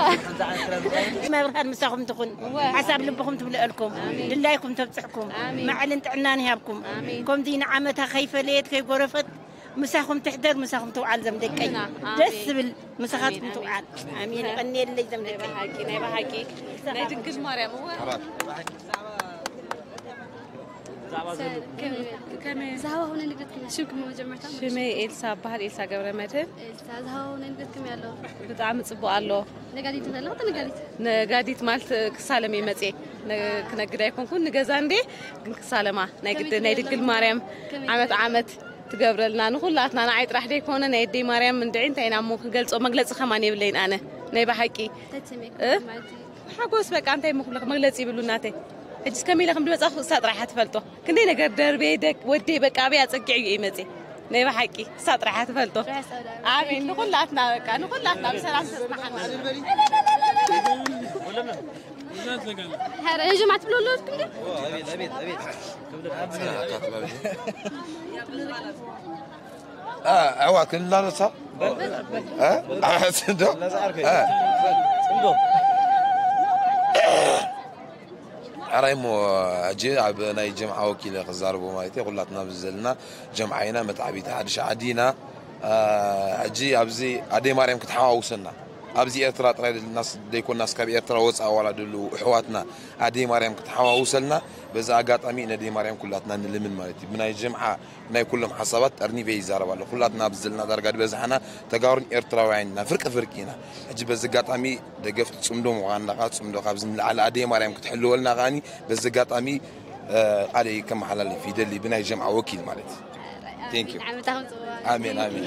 መብርሃን ምሳኹም ትኹን። እወ። ሓሳብ ልብኹም ትምልአልኩም። ኣሜን። ድላይኩም ተብጽሕኩም። ኣሜን። መዓልን ጥዕናን ይሃብኩም። ኣሜን። ከምዚ ንዓመታ ከይፈለየት ከይጎረፈት ምሳኹም ትሕደር፣ ምሳኹም ትውዓል ዘም ደቀይ። ኣሜን። ደስ ዝብል ምሳኻትኩም ኣሜን። ትውዓል። ኣሜን። ኣሜን። የቐንየለይ ዘም ናይ ደቀይ። ብሓቂ፣ ናይ ብሓቂ። ናይ ድንግል ማርያም እወ። ዝሃዋ ሆነ ንግደት ከመይ ሽምኩም መጀመርታ? ሽመይ ኤልሳ እበሃል፣ ኤልሳ ገብረ መድህን። ኤልሳ፣ ዝሃዋ ሆነ ንግደት ከመይ ኣሎ? ብጣዕሚ ጽቡቕ ኣሎ። ነጋዲት እንተ ኣለኹ፣ ነጋዲት? ነጋዲት ማለት ክሳለም እየ መጽየ። ነ-፣ ክነግድ ኣይኮንኩን፣ ንገዛ እንዴ፣ ግን ክሳለማ። ናይ ግድ፣ ከመይ ናይ ትብሊ ድንግል ኣለኹ? ማርያም ከመይ ዓመት ትብሊ? ዓመት። ትገብረልና ንኹላትና ንዓይ ጥራሕ ደይኮነ ናይ ኣደይ ማርያም እንድዒ እንታይ ኢና እሞ ክገልጾ መግለጺ ከማን የብለይን ኣነ ናይ ብሓቂ እ? ሓጎስ በቃ እንታይ ምክብለክ መግለጺ ይብሉ እናተይ ሕጂ እስከመይ ኢለ ከም ድመጻ እሳ ጥራሕ ትፈልጦ ክንደይ ነገር ደርቤ ደቅ ወደይ በቃ ኣበይ ኣጸጊዑ እዩ መጺ ናይ ብሓቂ እሳ ጥራሕ ትፈልጦ ኣሜን ንኹላትና በቃ ንኹላትና ብሰላም ተጽናሓና ኧረ ጀማዓ ትብሉ ኣለኩም እንዴ? ኣዋ ክንላለሳ ዶ ሕራይ እሞ ሕጂ ኣብ ናይ ጀምዓ ወኪለ ክዛረቦ ማለት ኩላትና ኣብዚ ዘለና ጀምዓ ኢና መትዓቢቲ ሓድሽ ዓዲ ኢና ሕጂ ኣብዚ ኣደይ ማርያም ክትሓዋውሰና ኣብዚ ኤርትራ ጥራይ ደይኮናስ ካብ ኤርትራ ወፃእ ዋላ ደለዉ ኣሕዋትና ኣደይ ማርያም ክትሓዋውሰልና በዚ ኣጋጣሚ ነደይ ማርያም ኩላትና ንልምን ማለት እዩ ብናይ ጀምዓ ናይ ኩሎም ሓሳባት ጠርኒፈ ይዛረብ ኣሎ ኩላትና ኣብዚ ዘለና ዳርጋ ዝበዝሓና ተጋሩን ኤርትራውያን ኢና ፍርቂ ፍርቂ ኢና ሕጂ በዚ ኣጋጣሚ ደገፍቲ ፅምዶ ምዃንና ከዓ ፅምዶ ካብዚ ንላዕሊ ኣደይ ማርያም ክትሕልወልና ከዓኒ በዚ ኣጋጣሚ ቃለይ ከመሓላልፍ ይደሊ ብናይ ጀምዓ ወኪል ማለት እዩ Thank you. ዓመታኹም ጽቡቕ። ኣሜን ኣሜን።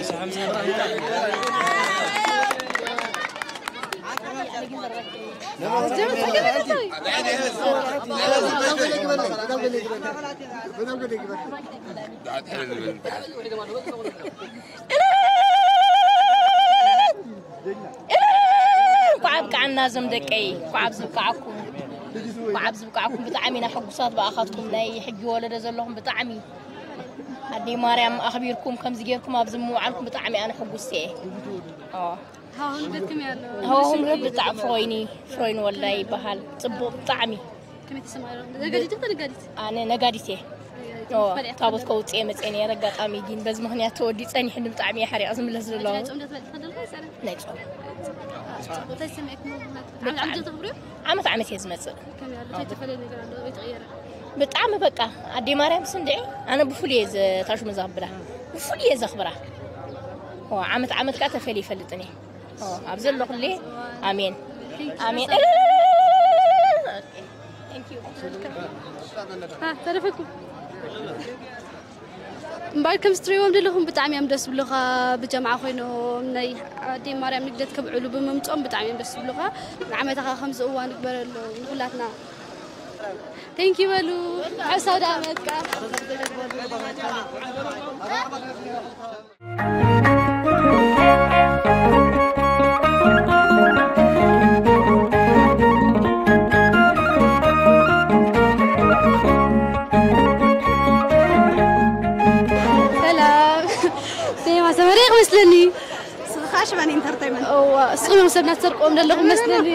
እንኳዕ ኣብቅዓና እዞም ደቀይ እንኳዕ ኣብ ዝብቅዓኩም እንኳዕ ኣብ ዝብቅዓኩም ብጣዕሚ ኢና ሕጉሳት ብኣኻትኩም ናይ ሕጂ ወለዶ ዘለኹም ብጣዕሚ ኣደይ ማርያም ኣኽቢርኩም ከምዚ ጌርኩም ኣብዚ ምውዓልኩም ብጣዕሚ ኣነ ሕጉስቲ እየ። ሃዋሁን ብጣዕሚ ፍሮይኒ ፍሮይኒ ወልዳይ ይበሃል። ጽቡቕ ብጣዕሚ። ኣነ ነጋዲት እየ። ታቦት ከውፅእ መፅአ ነረ ኣጋጣሚ ግን በዚ ምክንያት ተወዲ ፀኒሕኒ ብጣዕሚ እየ ሓሪቐ ዝምለስ ዘለኹ ናይ ፆም ዓመት ዓመት እየ ዝመፅእ ብጣዕሚ በቃ ኣዴ ማርያም ስንድዒ ኣነ ብፍሉይ እየ ታሽሙ ዘኽብራ ብፍሉይ እየ ዘኽብራ ዓመት ዓመት ከዓ ተፈልየ ይፈልጥን እየ ኣብ ዘለኹሌ ኣሜን ኣሜን ተረፈኩም እምበኣር ከም ዝትሪእዎም ዘለኹም ብጣዕሚ እዮም ደስ ዝብሉኻ ብጀምዓ ኮይኖም ናይ ኣደይ ማርያም ንግደት ከብዕሉ ብምምፅኦም ብጣዕሚ እዮም ደስ ዝብሉኻ ንዓመታኻ ከምዚ እዋ ንግበረሉ ንኩላትና ቴንኪ በሉ ሕሳው ዳ መጥቃ ሰላም ዜማ ሰመረ ይመስለኒ ስኻ ሽባን ኢንተርቴይመንት እዋ እስኹም እዮም ሰብና ትሰርቅዎም ዘለኹም መስለኒ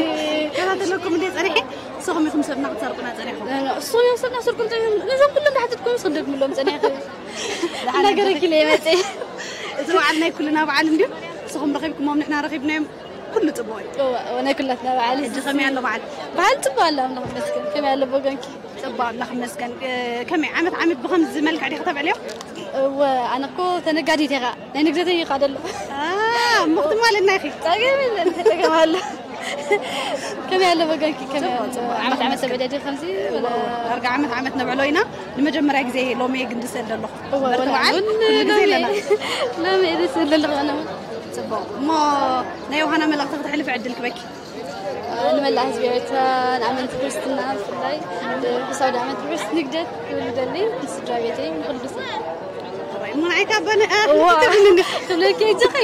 ከታተለኩም እንደ ፀኒሐ ንስኹም ኢኹም ሰብና ክትሰርቁና ፀኒሕኩም ንስኹም እዮም ሰብና ክትሰርቁም ፀኒሕኩም ነዞም ኩሎም ዝሓተትኩም እስኹም ደግምሎም ፀኒሕኩም እናገረኪ ኢለ መፀ እቲ በዓል ናይ ኩልና በዓል እንድዩ ንስኹም ረኺብኩሞም ንሕና ረኺብናዮም ኩሉ ፅቡቕ እዩ ናይ ኩላትና በዓል ሕጂ ከመይ ኣሎ በዓል በዓል ፅቡቕ ኣሎ ኣምላኽ ይመስገን ከመይ ኣሎ ብወገንኪ ፅቡቕ ኣምላኽ ይመስገን ከመይ ዓመት ዓመት ብኸምዚ መልክዕ ዲኺ ተብዕልዮ እወ ኣነ እኮ ተነጋዲት እየ ናይ ንግደተይ እዩ ካደሎ እሞ ክትማልና ኢኺ ፀገም የለን ፀገም ኣሎ ከመይ ኣሎ ወገንኪ ከመይ ኣሎ ዓመት ዓመት ተበደዲ ከምዚ ዳርጋ ዓመት ዓመት ነብዕሎ ኢና ንመጀመርያ ግዜ ሎሚ እየ ግንዲ ስእል ዘለኹ በዓል ኩሉ ግዜ ኣለና ሎሚ እየ ስእል ዘለኹ ኣነ ጽቡቕ እሞ ናይ ዮሃና መልእኽቲ ክተሕልፊ ዕድል ክበኪ ንመላእ ህዝቢ ኤርትራ ንኣመንቲ ክርስትና ብፍላይ ብሳውዲ ዓመት ርሑስ ንግደት ክብል ደሊ ንስድራ ቤተይ ንኩሉ ሰብ ምን ዓይካ ኣባነ ትብልኒ ክብለኪ እጅኺ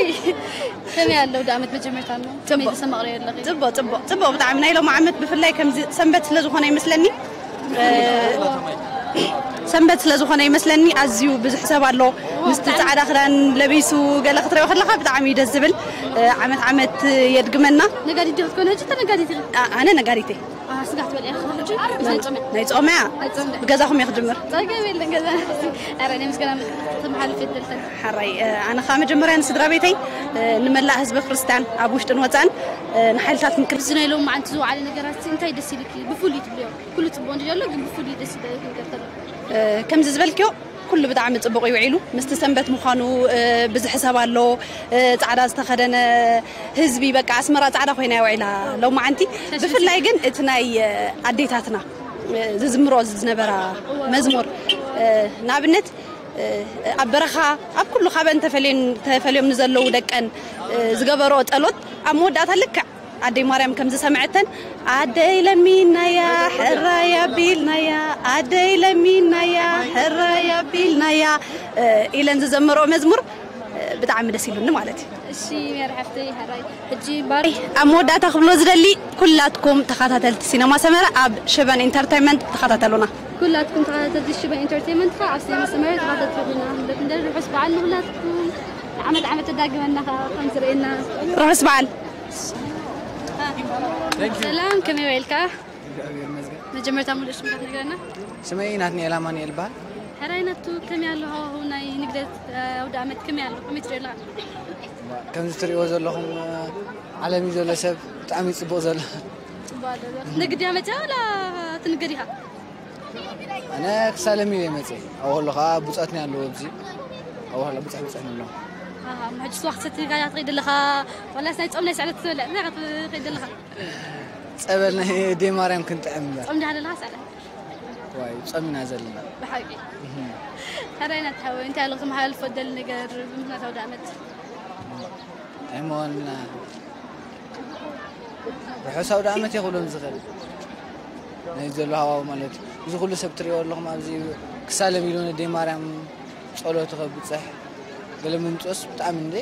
ከመይ ኣለዉ ዳ ዓመት መጀመርታ ነው ከመይ ተሰማቕሪ ኣለኺ ጽቡቕ ጽቡቕ ጽቡቕ ብጣዕሚ ናይ ሎም ዓመት ብፍላይ ከምዚ ሰንበት ስለ ዝኾነ ይመስለኒ ሰንበት ስለ ዝኾነ ይመስለኒ ኣዝዩ ብዙሕ ሰብ ኣሎ ምስቲ ጻዕዳ ክዳን ለቢሱ ገለ ክትሪኦ ከለኻ ብጣዕሚ እዩ ደስ ዝብል ዓመት ዓመት የድግመና ነጋዲት ዲኺ ትኮኒ ሕጂ ተነጋዲት ኢኺ ኣነ ነጋዲት እየ ስጋ ትበልዒ ኢኺ ሕጂ ናይ ጾምያ ብገዛኹም እየ ክጅምር ጸገም የለን ገዛ ኣረ ናይ ምስጋና ተመሓልፍ የለን ሓራይ ኣነ ኸዓ መጀመርያ ንስድራ ቤተይ ንመላእ ህዝቢ ክርስትያን ኣብ ውሽጥን ወፃእን ንሓይልታት ምክር እዚ ናይ ሎም መዓልቲ ዝወዓለ ነገራት እንታይ ደስ ኢልኪ ብፍሉይ ትብልዮ ኩሉ ፅቡቅ እንዲ ዘሎ ግን ብፍሉይ ደስ ይበለኪ ነገር ተሎ ከምዚ ዝበልክዮ ኩሉ ብጣዕሚ ፅቡቅ እዩ ውዒሉ ምስቲ ሰንበት ምዃኑ ብዙሕ ሰብ ኣሎ ፃዕዳ ዝተኸደነ ህዝቢ በቃ ኣስመራ ፃዕዳ ኮይና እያ ውዒላ ሎማዓንቲ ብፍላይ ግን እቲ ናይ ኣዴታትና ዝዝምሮ ዝነበራ መዝሙር ንኣብነት ኣብ በረኻ ኣብ ኩሉ ካበን ተፈልዮም ንዘለዉ ደቀን ዝገበርኦ ጸሎት ኣብ መወዳእታ ልክዕ ኣደይ ማርያም ከም ዝሰምዐተን ኣደይ ለሚናያ ሕራይ ኣቢልናያ ኣደይ ለሚናያ ሕራይ ኣቢልናያ ኢለን ዝዘመርኦ መዝሙር ብጣዕሚ ደስ ኢሉኒ ማለት እዩ። እሺ ሜሪ ሓፍተይ ሕራይ ሕጂ ባር ኣብ መወዳእታ ክብሎ ዝደሊ ኩላትኩም ተኸታተልቲ ሲነማ ሰመረ ኣብ ሽበን ኢንተርቴይንመንት ተኸታተሉና። ኩላትኩም ተኸታተልቲ ሽበን ኢንተርቴይንመንት ከዓ ኣብ ሲነማ ሰመረ ተኸታተሉና። ንደት እንደር ርሑስ በዓል ንኹላትኩም። ዓመት ዓመት ተዳግመና ከዓ ከም ዝርእየና። ርሑስ በዓል። ሰላም ከመይ ውዒልካ? መጀመርታ ሙሉእ ሽምካ ትነግረና? ስመይ ናትናኤል ኣማኑኤል ይበሃል። ሕራይ ናቱ ከመይ ኣሎ ሃዋሁ ናይ ንግደት ኣውደ ዓመት ከመይ ኣሎ ከመይ ትሪኦ ኣለኻ? ከምዚ ትሪእዎ ዘለኹም ዓለም እዩ ዘሎ ሰብ ብጣዕሚ እዩ ፅቡቕ ዘሎ። ንግዲ ኣመፅያ ወላ ትንገድ ኢኻ? ኣነ ክሳለም እዩ መፅእ ኣብኡ ከሎ ከዓ ብፁዓት ነው ኣለዎ ኣብዚ ኣብኡ ከሎ ብፁዕ ብፁዕ ነው ኣለዎ። ሕጂ ስዋ ክትሰቲ ኢኻ ትኸይድ ኣለኻ? ዋላስ ናይ ፆም ናይ ስዕለት ትበልዕ እንታይ ኢኻ ትኸይድ ኣለኻ? ፀበል ናይ ኣደይ ማርያም ክንጥዕም እምበር። ፆም ዲኻ ዘለኻ ስዕለት? ዋይ ፆም ኢና ዘለና። ብሓቂ። ሕራይ ናቲ ሓወይ እንታይ ኣሎ ክትመሓላልፎ ትደሊ ነገር ብምኽንያት ኣውደ ዓመት? ኣይመወልና ርሑስ ኣውደ ዓመት እየ ክብሎም ዝኽእል ናይ ዘሎ ሃዋው ማለት እዩ። እዚ ኩሉ ሰብ ትሪእዎ ኣለኹም ኣብዚ ክሳለም ኢሉ ነደይ ማርያም ጸሎቱ ከብጽሕ ገለ ምምፅኦስ ብጣዕሚ እንደ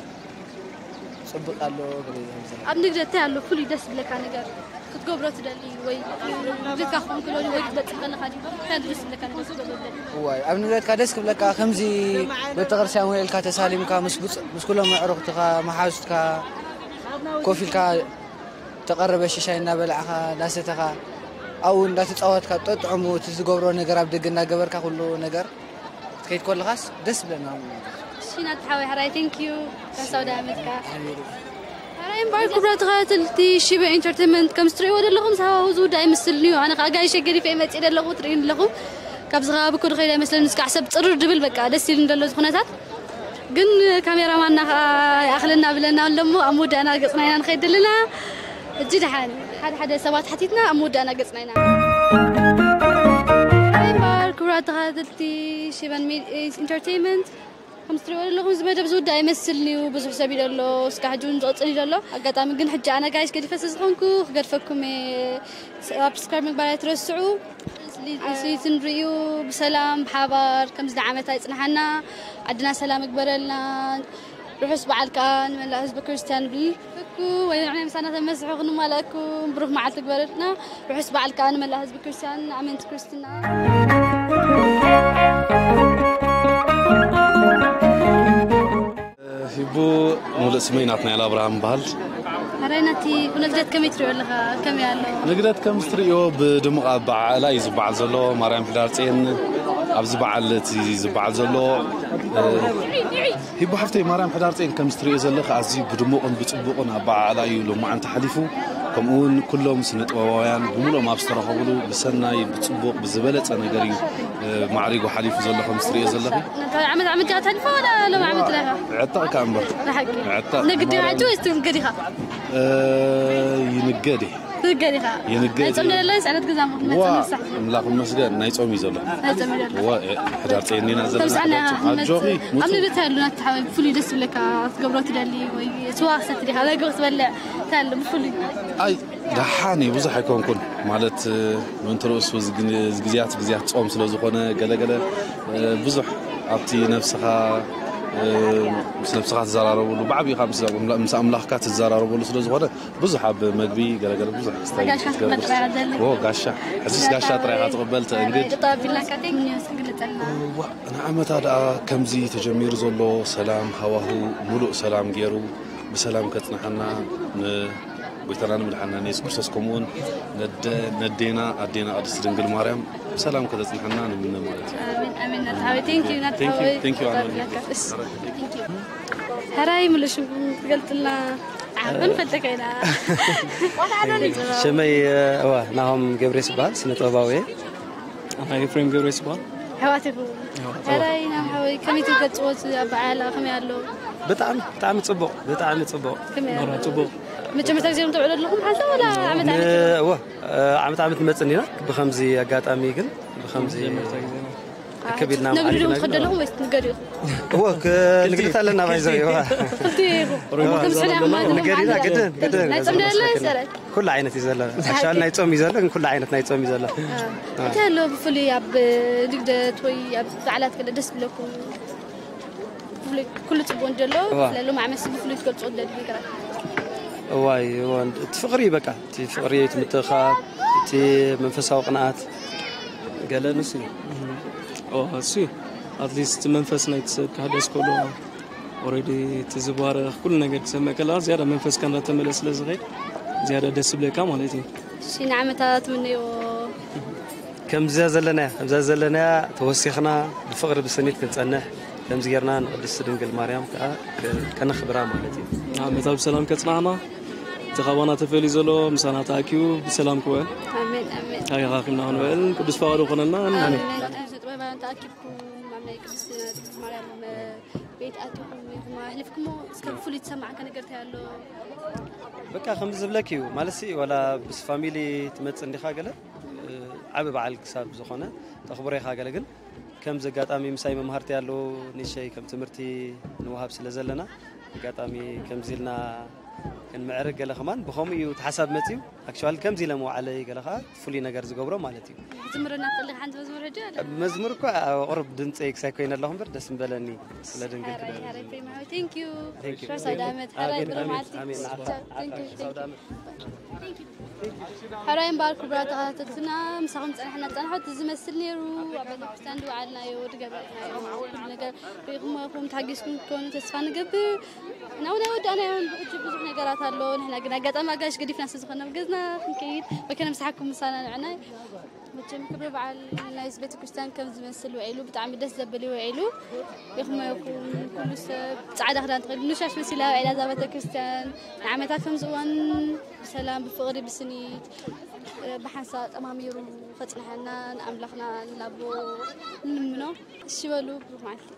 ፅቡቅ ኣሎ። ገለ ይዘምዘም ኣብ ንግደት እንታይ ኣሎ ፍሉይ ደስ ዝብለካ ነገር ክትገብሮ ትደሊ ወይ ንግደትካ ክኸውን ክሎ ወይ ክትበፅሕ ከለካ እንታይ ኣሎ ደስ ዝብለካ ነገር ክትገብሮ ትደሊ? እዋይ ኣብ ንግደትካ ደስ ክብለካ ከምዚ ቤተክርስትያን ውዒልካ ተሳሊምካ ምስ ብፅ- ምስ ኩሎም ኣዕሩኽትኻ መሓዙትካ ኮፍ ኢልካ ተቐረበ ሽሻይ እናበላዕኻ እናሰተኻ ኣብኡ እንዳተፃወትካ ጠጥዕሙ እቲ ዝገብሮ ነገር ኣብ ደገ እናገበርካ ኩሉ ነገር ክትከይድ ከለኻስ ደስ ብለና። ሽናት ሓወይ ሓራይ ቴንክ ዩ። ከሳው ዳመትካ ሓራይ እምበኣር ክቡራት ተኸታተልቲ ሽበ ኢንተርቴንመንት ከም ዝትርእይዎ ዘለኹም ሃዋሁ ዝውዳእ ይመስል እዩ። ኣነ ከዓ ጋይሸ ገዲፈ መፅእ ዘለኹ ትርእዩ ኣለኹም ካብዚ ከባቢ ኩዱ ከይዳ ይመስለኒ እስካዕ ሰብ ፅርር ድብል በቃ ደስ ኢሉ እንደሎ እዚ ኩነታት ግን ካሜራማንና ከዓ ይኣኽለና ብለና ኣሎ እሞ ኣብ መወዳእና ገፅና ኢና ንኸይድ ዘለና። ሕጂ ደሓን ሓደ ሓደ ሰባት ሓቲትና ኣብ መወዳእና ገፅና ኢና። ሓራይ እምበኣር ክቡራት ተኸታተልቲ ሽበን ኢንተርቴይንመንት ከም ትሪእዎ ዘለኹም እዚ መደብ ዝውዳእ ኣይመስልን እዩ። ብዙሕ ሰብ እዩ ዘሎ እስካ ሕጂ እውን ዝቕፅል እዩ ዘሎ። ኣጋጣሚ ግን ሕጂ ኣነ ጋይስ ገዲፈ ስለ ዝኾንኩ ክገድፈኩም እየ። ሳብስክራይብ ምግባር ኣይትረስዑ። ስሊትን ርእዩ ብሰላም ብሓባር ከምዚ ንዓመት ኣይፅንሓና። ዓድና ሰላም ይግበረልና። ርሑስ በዓል ከዓ ንመላእ ህዝቢ ክርስትያን ብልኩ ወይ ንዕና ምሳና ተመስሑ ክንማለእኩም ብሩክ መዓልቲ ግበረልና። ርሑስ በዓል ከዓ ንመላእ ህዝቢ ክርስትያን ኣመንቲ ክርስትና። ሂቡ ሙሉእ ስመይ ናትናኤል ኣብርሃም ይበሃል። ሕራይ ናቲ ንግደት ከመይ ትሪኦ ኣለኻ? ከመይ ኣሎ? ንግደት ከም ትሪእዮ ብድሙቕ ኣበዓዕላ እዩ ዝበዓል ዘሎ። ማርያም ሕዳር ፅየን ኣብዚ በዓል እቲ ዝበዓል ዘሎ ሂቡ ሓፍተይ ማርያም ሕዳር ፅየን ከም ትሪእዮ ዘለኺ ኣዝዩ ብድሙቕን ብፅቡቕን ኣበዓዕላ እዩ ሎማዓንቲ ሓሊፉ። ከምኡ እውን ኩሎም ስነ ጥበባውያን ብምሉኦም ኣብ ዝተረኸብሉ ብሰናይ ብፅቡቕ ብዝበለፀ ነገር እዩ ማዕሪጉ ሓሊፉ ዘሎ ከም ትሪእዮ ዘለኺ። ዓመት ዓመት ዲኻ ተሕልፎ ወላ ሎም ዓመት ዲኻ? ዕጠቕ ከኣ እምበር። ብሓቂ። ዕጠቕ ንግዲ ማለት ሕጂ ወይስ ትንግድ ኢኻ? ይንገድ እየ። ትንገድ ኢኻ? ይንገድ ናይ ጾም እየ። ደለሎ ስዕለት ገዛ ሞ ዋ ክንመጽእ ንሳሕ። ኣምላኽ ይመስገን ናይ ጾም እዩ ዘሎ። ናይ ጾም እዩ ዘሎ። ዋ ሕዳር ጸየኒና ዘለና። ተምሳና ኣጆኺ ኣብ ሙቱ። ንግዲ እንታይ ኣሎ ናትሓወይ ብፍሉይ ደስ ዝብለካ ክትገብሮ ትደሊ ወይ ስዋ ክሰቲ ዲኻ መግቢ ክትበልዕ እንታይ ኣሎ ብፍሉይ? ኣይ ደሓን እየ ብዙሕ ኣይኮንኩን ማለት ምእንቲ ርእሱ ግዝያት ግዝያት ጾም ስለ ዝኾነ ገለገለ ብዙሕ ኣብቲ ነብስኻ ምስ ነብስኻ ትዘራረበሉ ብዓብይኻ ምስ ኣምላኽካ ትዘራረበሉ ስለ ዝኾነ ብዙሕ ኣብ መግቢ ገለገለ ብዙሕ ክስታይ ጋሻ ክትገብር ክትመጥራ ደሊ። ዎ ጋሻ ሕዚስ ጋሻ ጥራይ ኢኻ ትቕበል ተእንግድ። ቅጣ ቢላካ ቴንክ ዩ ስግልጠልና። ንዓመታ ደኣ ከምዚ ተጀሚሩ ዘሎ ሰላም ሃዋሁ ሙሉእ ሰላም ገይሩ ብሰላም ከጽንሓና ንጎይታናን መድሓንናን የሱስ ክርስቶስ ከምኡውን ነደ- ነዴና ኣዴና ቅድስቲ ድንግል ማርያም ብሰላም ከተጽንሓና ንምነ ማለት እዩ። ኣሜን ኣሜን ናትሓወይ ቴንክ ዩ ናትሓወይ። Thank you, thank you ኣመል። ሕራይ ምሉእ ሽምኩም ትገልጽልና። ዓቕን ፈልጠካ ኢና። ሽመይ እዋ ናሆም ገብሬስ ይበሃል ስነ ጥበባዊ እየ። ኣና ኤፍሬም ገብሬስ ይበሃል። ኣሕዋት ኢኹም። ሕራይ ናም ሓወይ ከመይ ትገልጽዎ እዚ ኣበዓዕላ ከመይ ኣሎ? ብጣዕሚ ብጣዕሚ ጽቡቕ ብጣዕሚ ጽቡቕ። ከመይ ኣሎ? ጽቡቕ። መጀመርታ ግዜ ተብዕሉ ኣለኹም ሓንሳ ወላ ዓመት ዓመት? እወ ዓመት ዓመት ንመጽእ ኢና ብኸምዚ ኣጋጣሚ ግን ብኸምዚ ከቢድና ነግሪ መዓልቲ ዶ ናይ ትኸደለኹም ወይስ ትንገሪኹም? እወ ክንግድት ኣለና ባይዘ ክልቲኡ ኢኹም። ክልቲኡ ከምዚ ናይ ኣሕማድ ንገሪና ማለት ግድን ግድን ናይ ጾም ደለና ይሰረ ኩሉ ዓይነት እዩ ዘሎ። ኣክቹዋሊ ናይ ጾም እዩ ዘሎ፣ ግን ኩሉ ዓይነት ናይ ጾም እዩ ዘሎ። እንታይ ኣሎ ብፍሉይ ኣብ ልግደት ወይ ኣብ በዓላት ገለ ደስ ብለኩም? ብፍሉይ ኩሉ ጽቡቅ እንጀሎ እዋ። ስለሎ ማዕመስ ብፍሉይ ትገልጾ ደሊ ነገራት? እዋይ እዋ፣ እቲ ፍቕሪ በቃ፣ እቲ ፍቕሪ፣ እቲ ምትእኻብ፣ እቲ መንፈሳዊ ቅንኣት ገለ ንሱ እዩ። እሱ ኣትሊስት መንፈስ ናይቲ ሰብ ክሕደስ ከሎ ኦልሬዲ እቲ ዝባረኽ ኩሉ ነገር ክሰምዕ ከለካ ዝያዳ መንፈስካ እንዳተመለስ ስለ ዝኸይድ ዝያዳ ደስ ዝብለካ ማለት እዩ። እሺ ንዓመታት ምንዮ ከምዚያ ዘለናያ ከምዚያ ዘለናያ ተወሲኽና ብፍቕሪ ብስኒት ክንጸንሕ ከምዚ ጌርና ንቅድስቲ ድንግል ማርያም ከዓ ከነኽብራ ማለት እዩ። ዓመታ ብሰላም ከጽናዕና እቲ ካባና ተፈልዩ ዘሎ ምሳና ተኣኪቡ ብሰላም ክውዕል ኣሜን ኣሜን ኣየኻኺምና ክንውዕል ቅዱስ ፈቃዱ ኮነና። ኣሜን። ጥበባውያን ተኣኪብኩም ኣብ ናይ ቅድስቲ ድንግል ማርያም ቤት ኣቲኹም ኢኹም ኣሕሊፍኩሞ እስከ ብፍሉይ ዝሰማዕካ ነገር እንታይ ኣሎ? በቃ ከምዚ ዝብለክ እዩ ማለት ሲ ዋላ ምስ ፋሚሊ ትመጽእ እንዲኻ ገለ ዓቢ በዓል ክሳብ ዝኾነ ተኽብሮ ኢኻ ገለ ግን ከምዚ ኣጋጣሚ ምሳይ መምሃርቲ ኣለዉ ንሸይ ከም ትምህርቲ ንወሃብ ስለ ዘለና ኣጋጣሚ ከምዚ ኢልና ክንምዕርግ ገለ ከማን ብኸምኡ እዩ ተሓሳብ መፅዩ ኣክቹዋሊ ከምዚ ኢለ መውዓለይ ገለ ከዓ ፍሉይ ነገር ዝገብሮ ማለት እዩ። ዝምርና ትልካ ሓንቲ መዝሙር ሕጂ ኣለ። መዝሙር እኮ ቁሩብ ድምፀይ ክሳይ ኮይነ ኣለኹ እምበር ደስ ምበለኒ ስለ ድንግል ክደ ሓራይ ፕሪማዊ thank you Thank you. ሻው ሰውዳመት ሓራይ ኣሜን፣ ብሩማቲ ኣሜን። ቻው thank you thank you ሕራይ እምበኣር ክቡራት ተኸታተልትና ምሳኹም ፀናሕና ፀናሖት ዝመስል ነይሩ ኣብ ቤተክርስትያን ዝወዓልናዮ ዝገበርናዮ ኩሉ ነገር ርኢኹም ኢኹም ተሓጊዝኩም ክትኮኑ ተስፋ ንገብር። ናብኡ ናይ ወዳእናዮ ብሕጂ ብዙሕ ነገራት ኣሎ ንሕና ግን ኣጋጣሚ ኣጋሽ ገዲፍና ስለ ዝኾነ ኣብ ገዝና ክንከይድ መከነ ምሳሓኩም ምሳና ንዕናይ መቸም ክብሪ በዓል ናይዚ ቤተክርስትያን ከም ዝመስል ውዒሉ ብጣዕሚ ደስ ዘብል እዩ ውዒሉ። ይኽመኩም ኩሉ ሰብ ፃዕዳ ክዳን ተኸዲኑ ሻሽ መሲላ ውዒላ እዛ ቤተክርስትያን ንዓመታ ከምዚ እዋን ብሰላም ብፍቕሪ ብስኒት ብሓንሳ ጠማሚሩ ከፅንሐና ንኣምላኽና ንላቦ ንልምኖ። እሺ በሉ ብሩኽ መዓልቲ።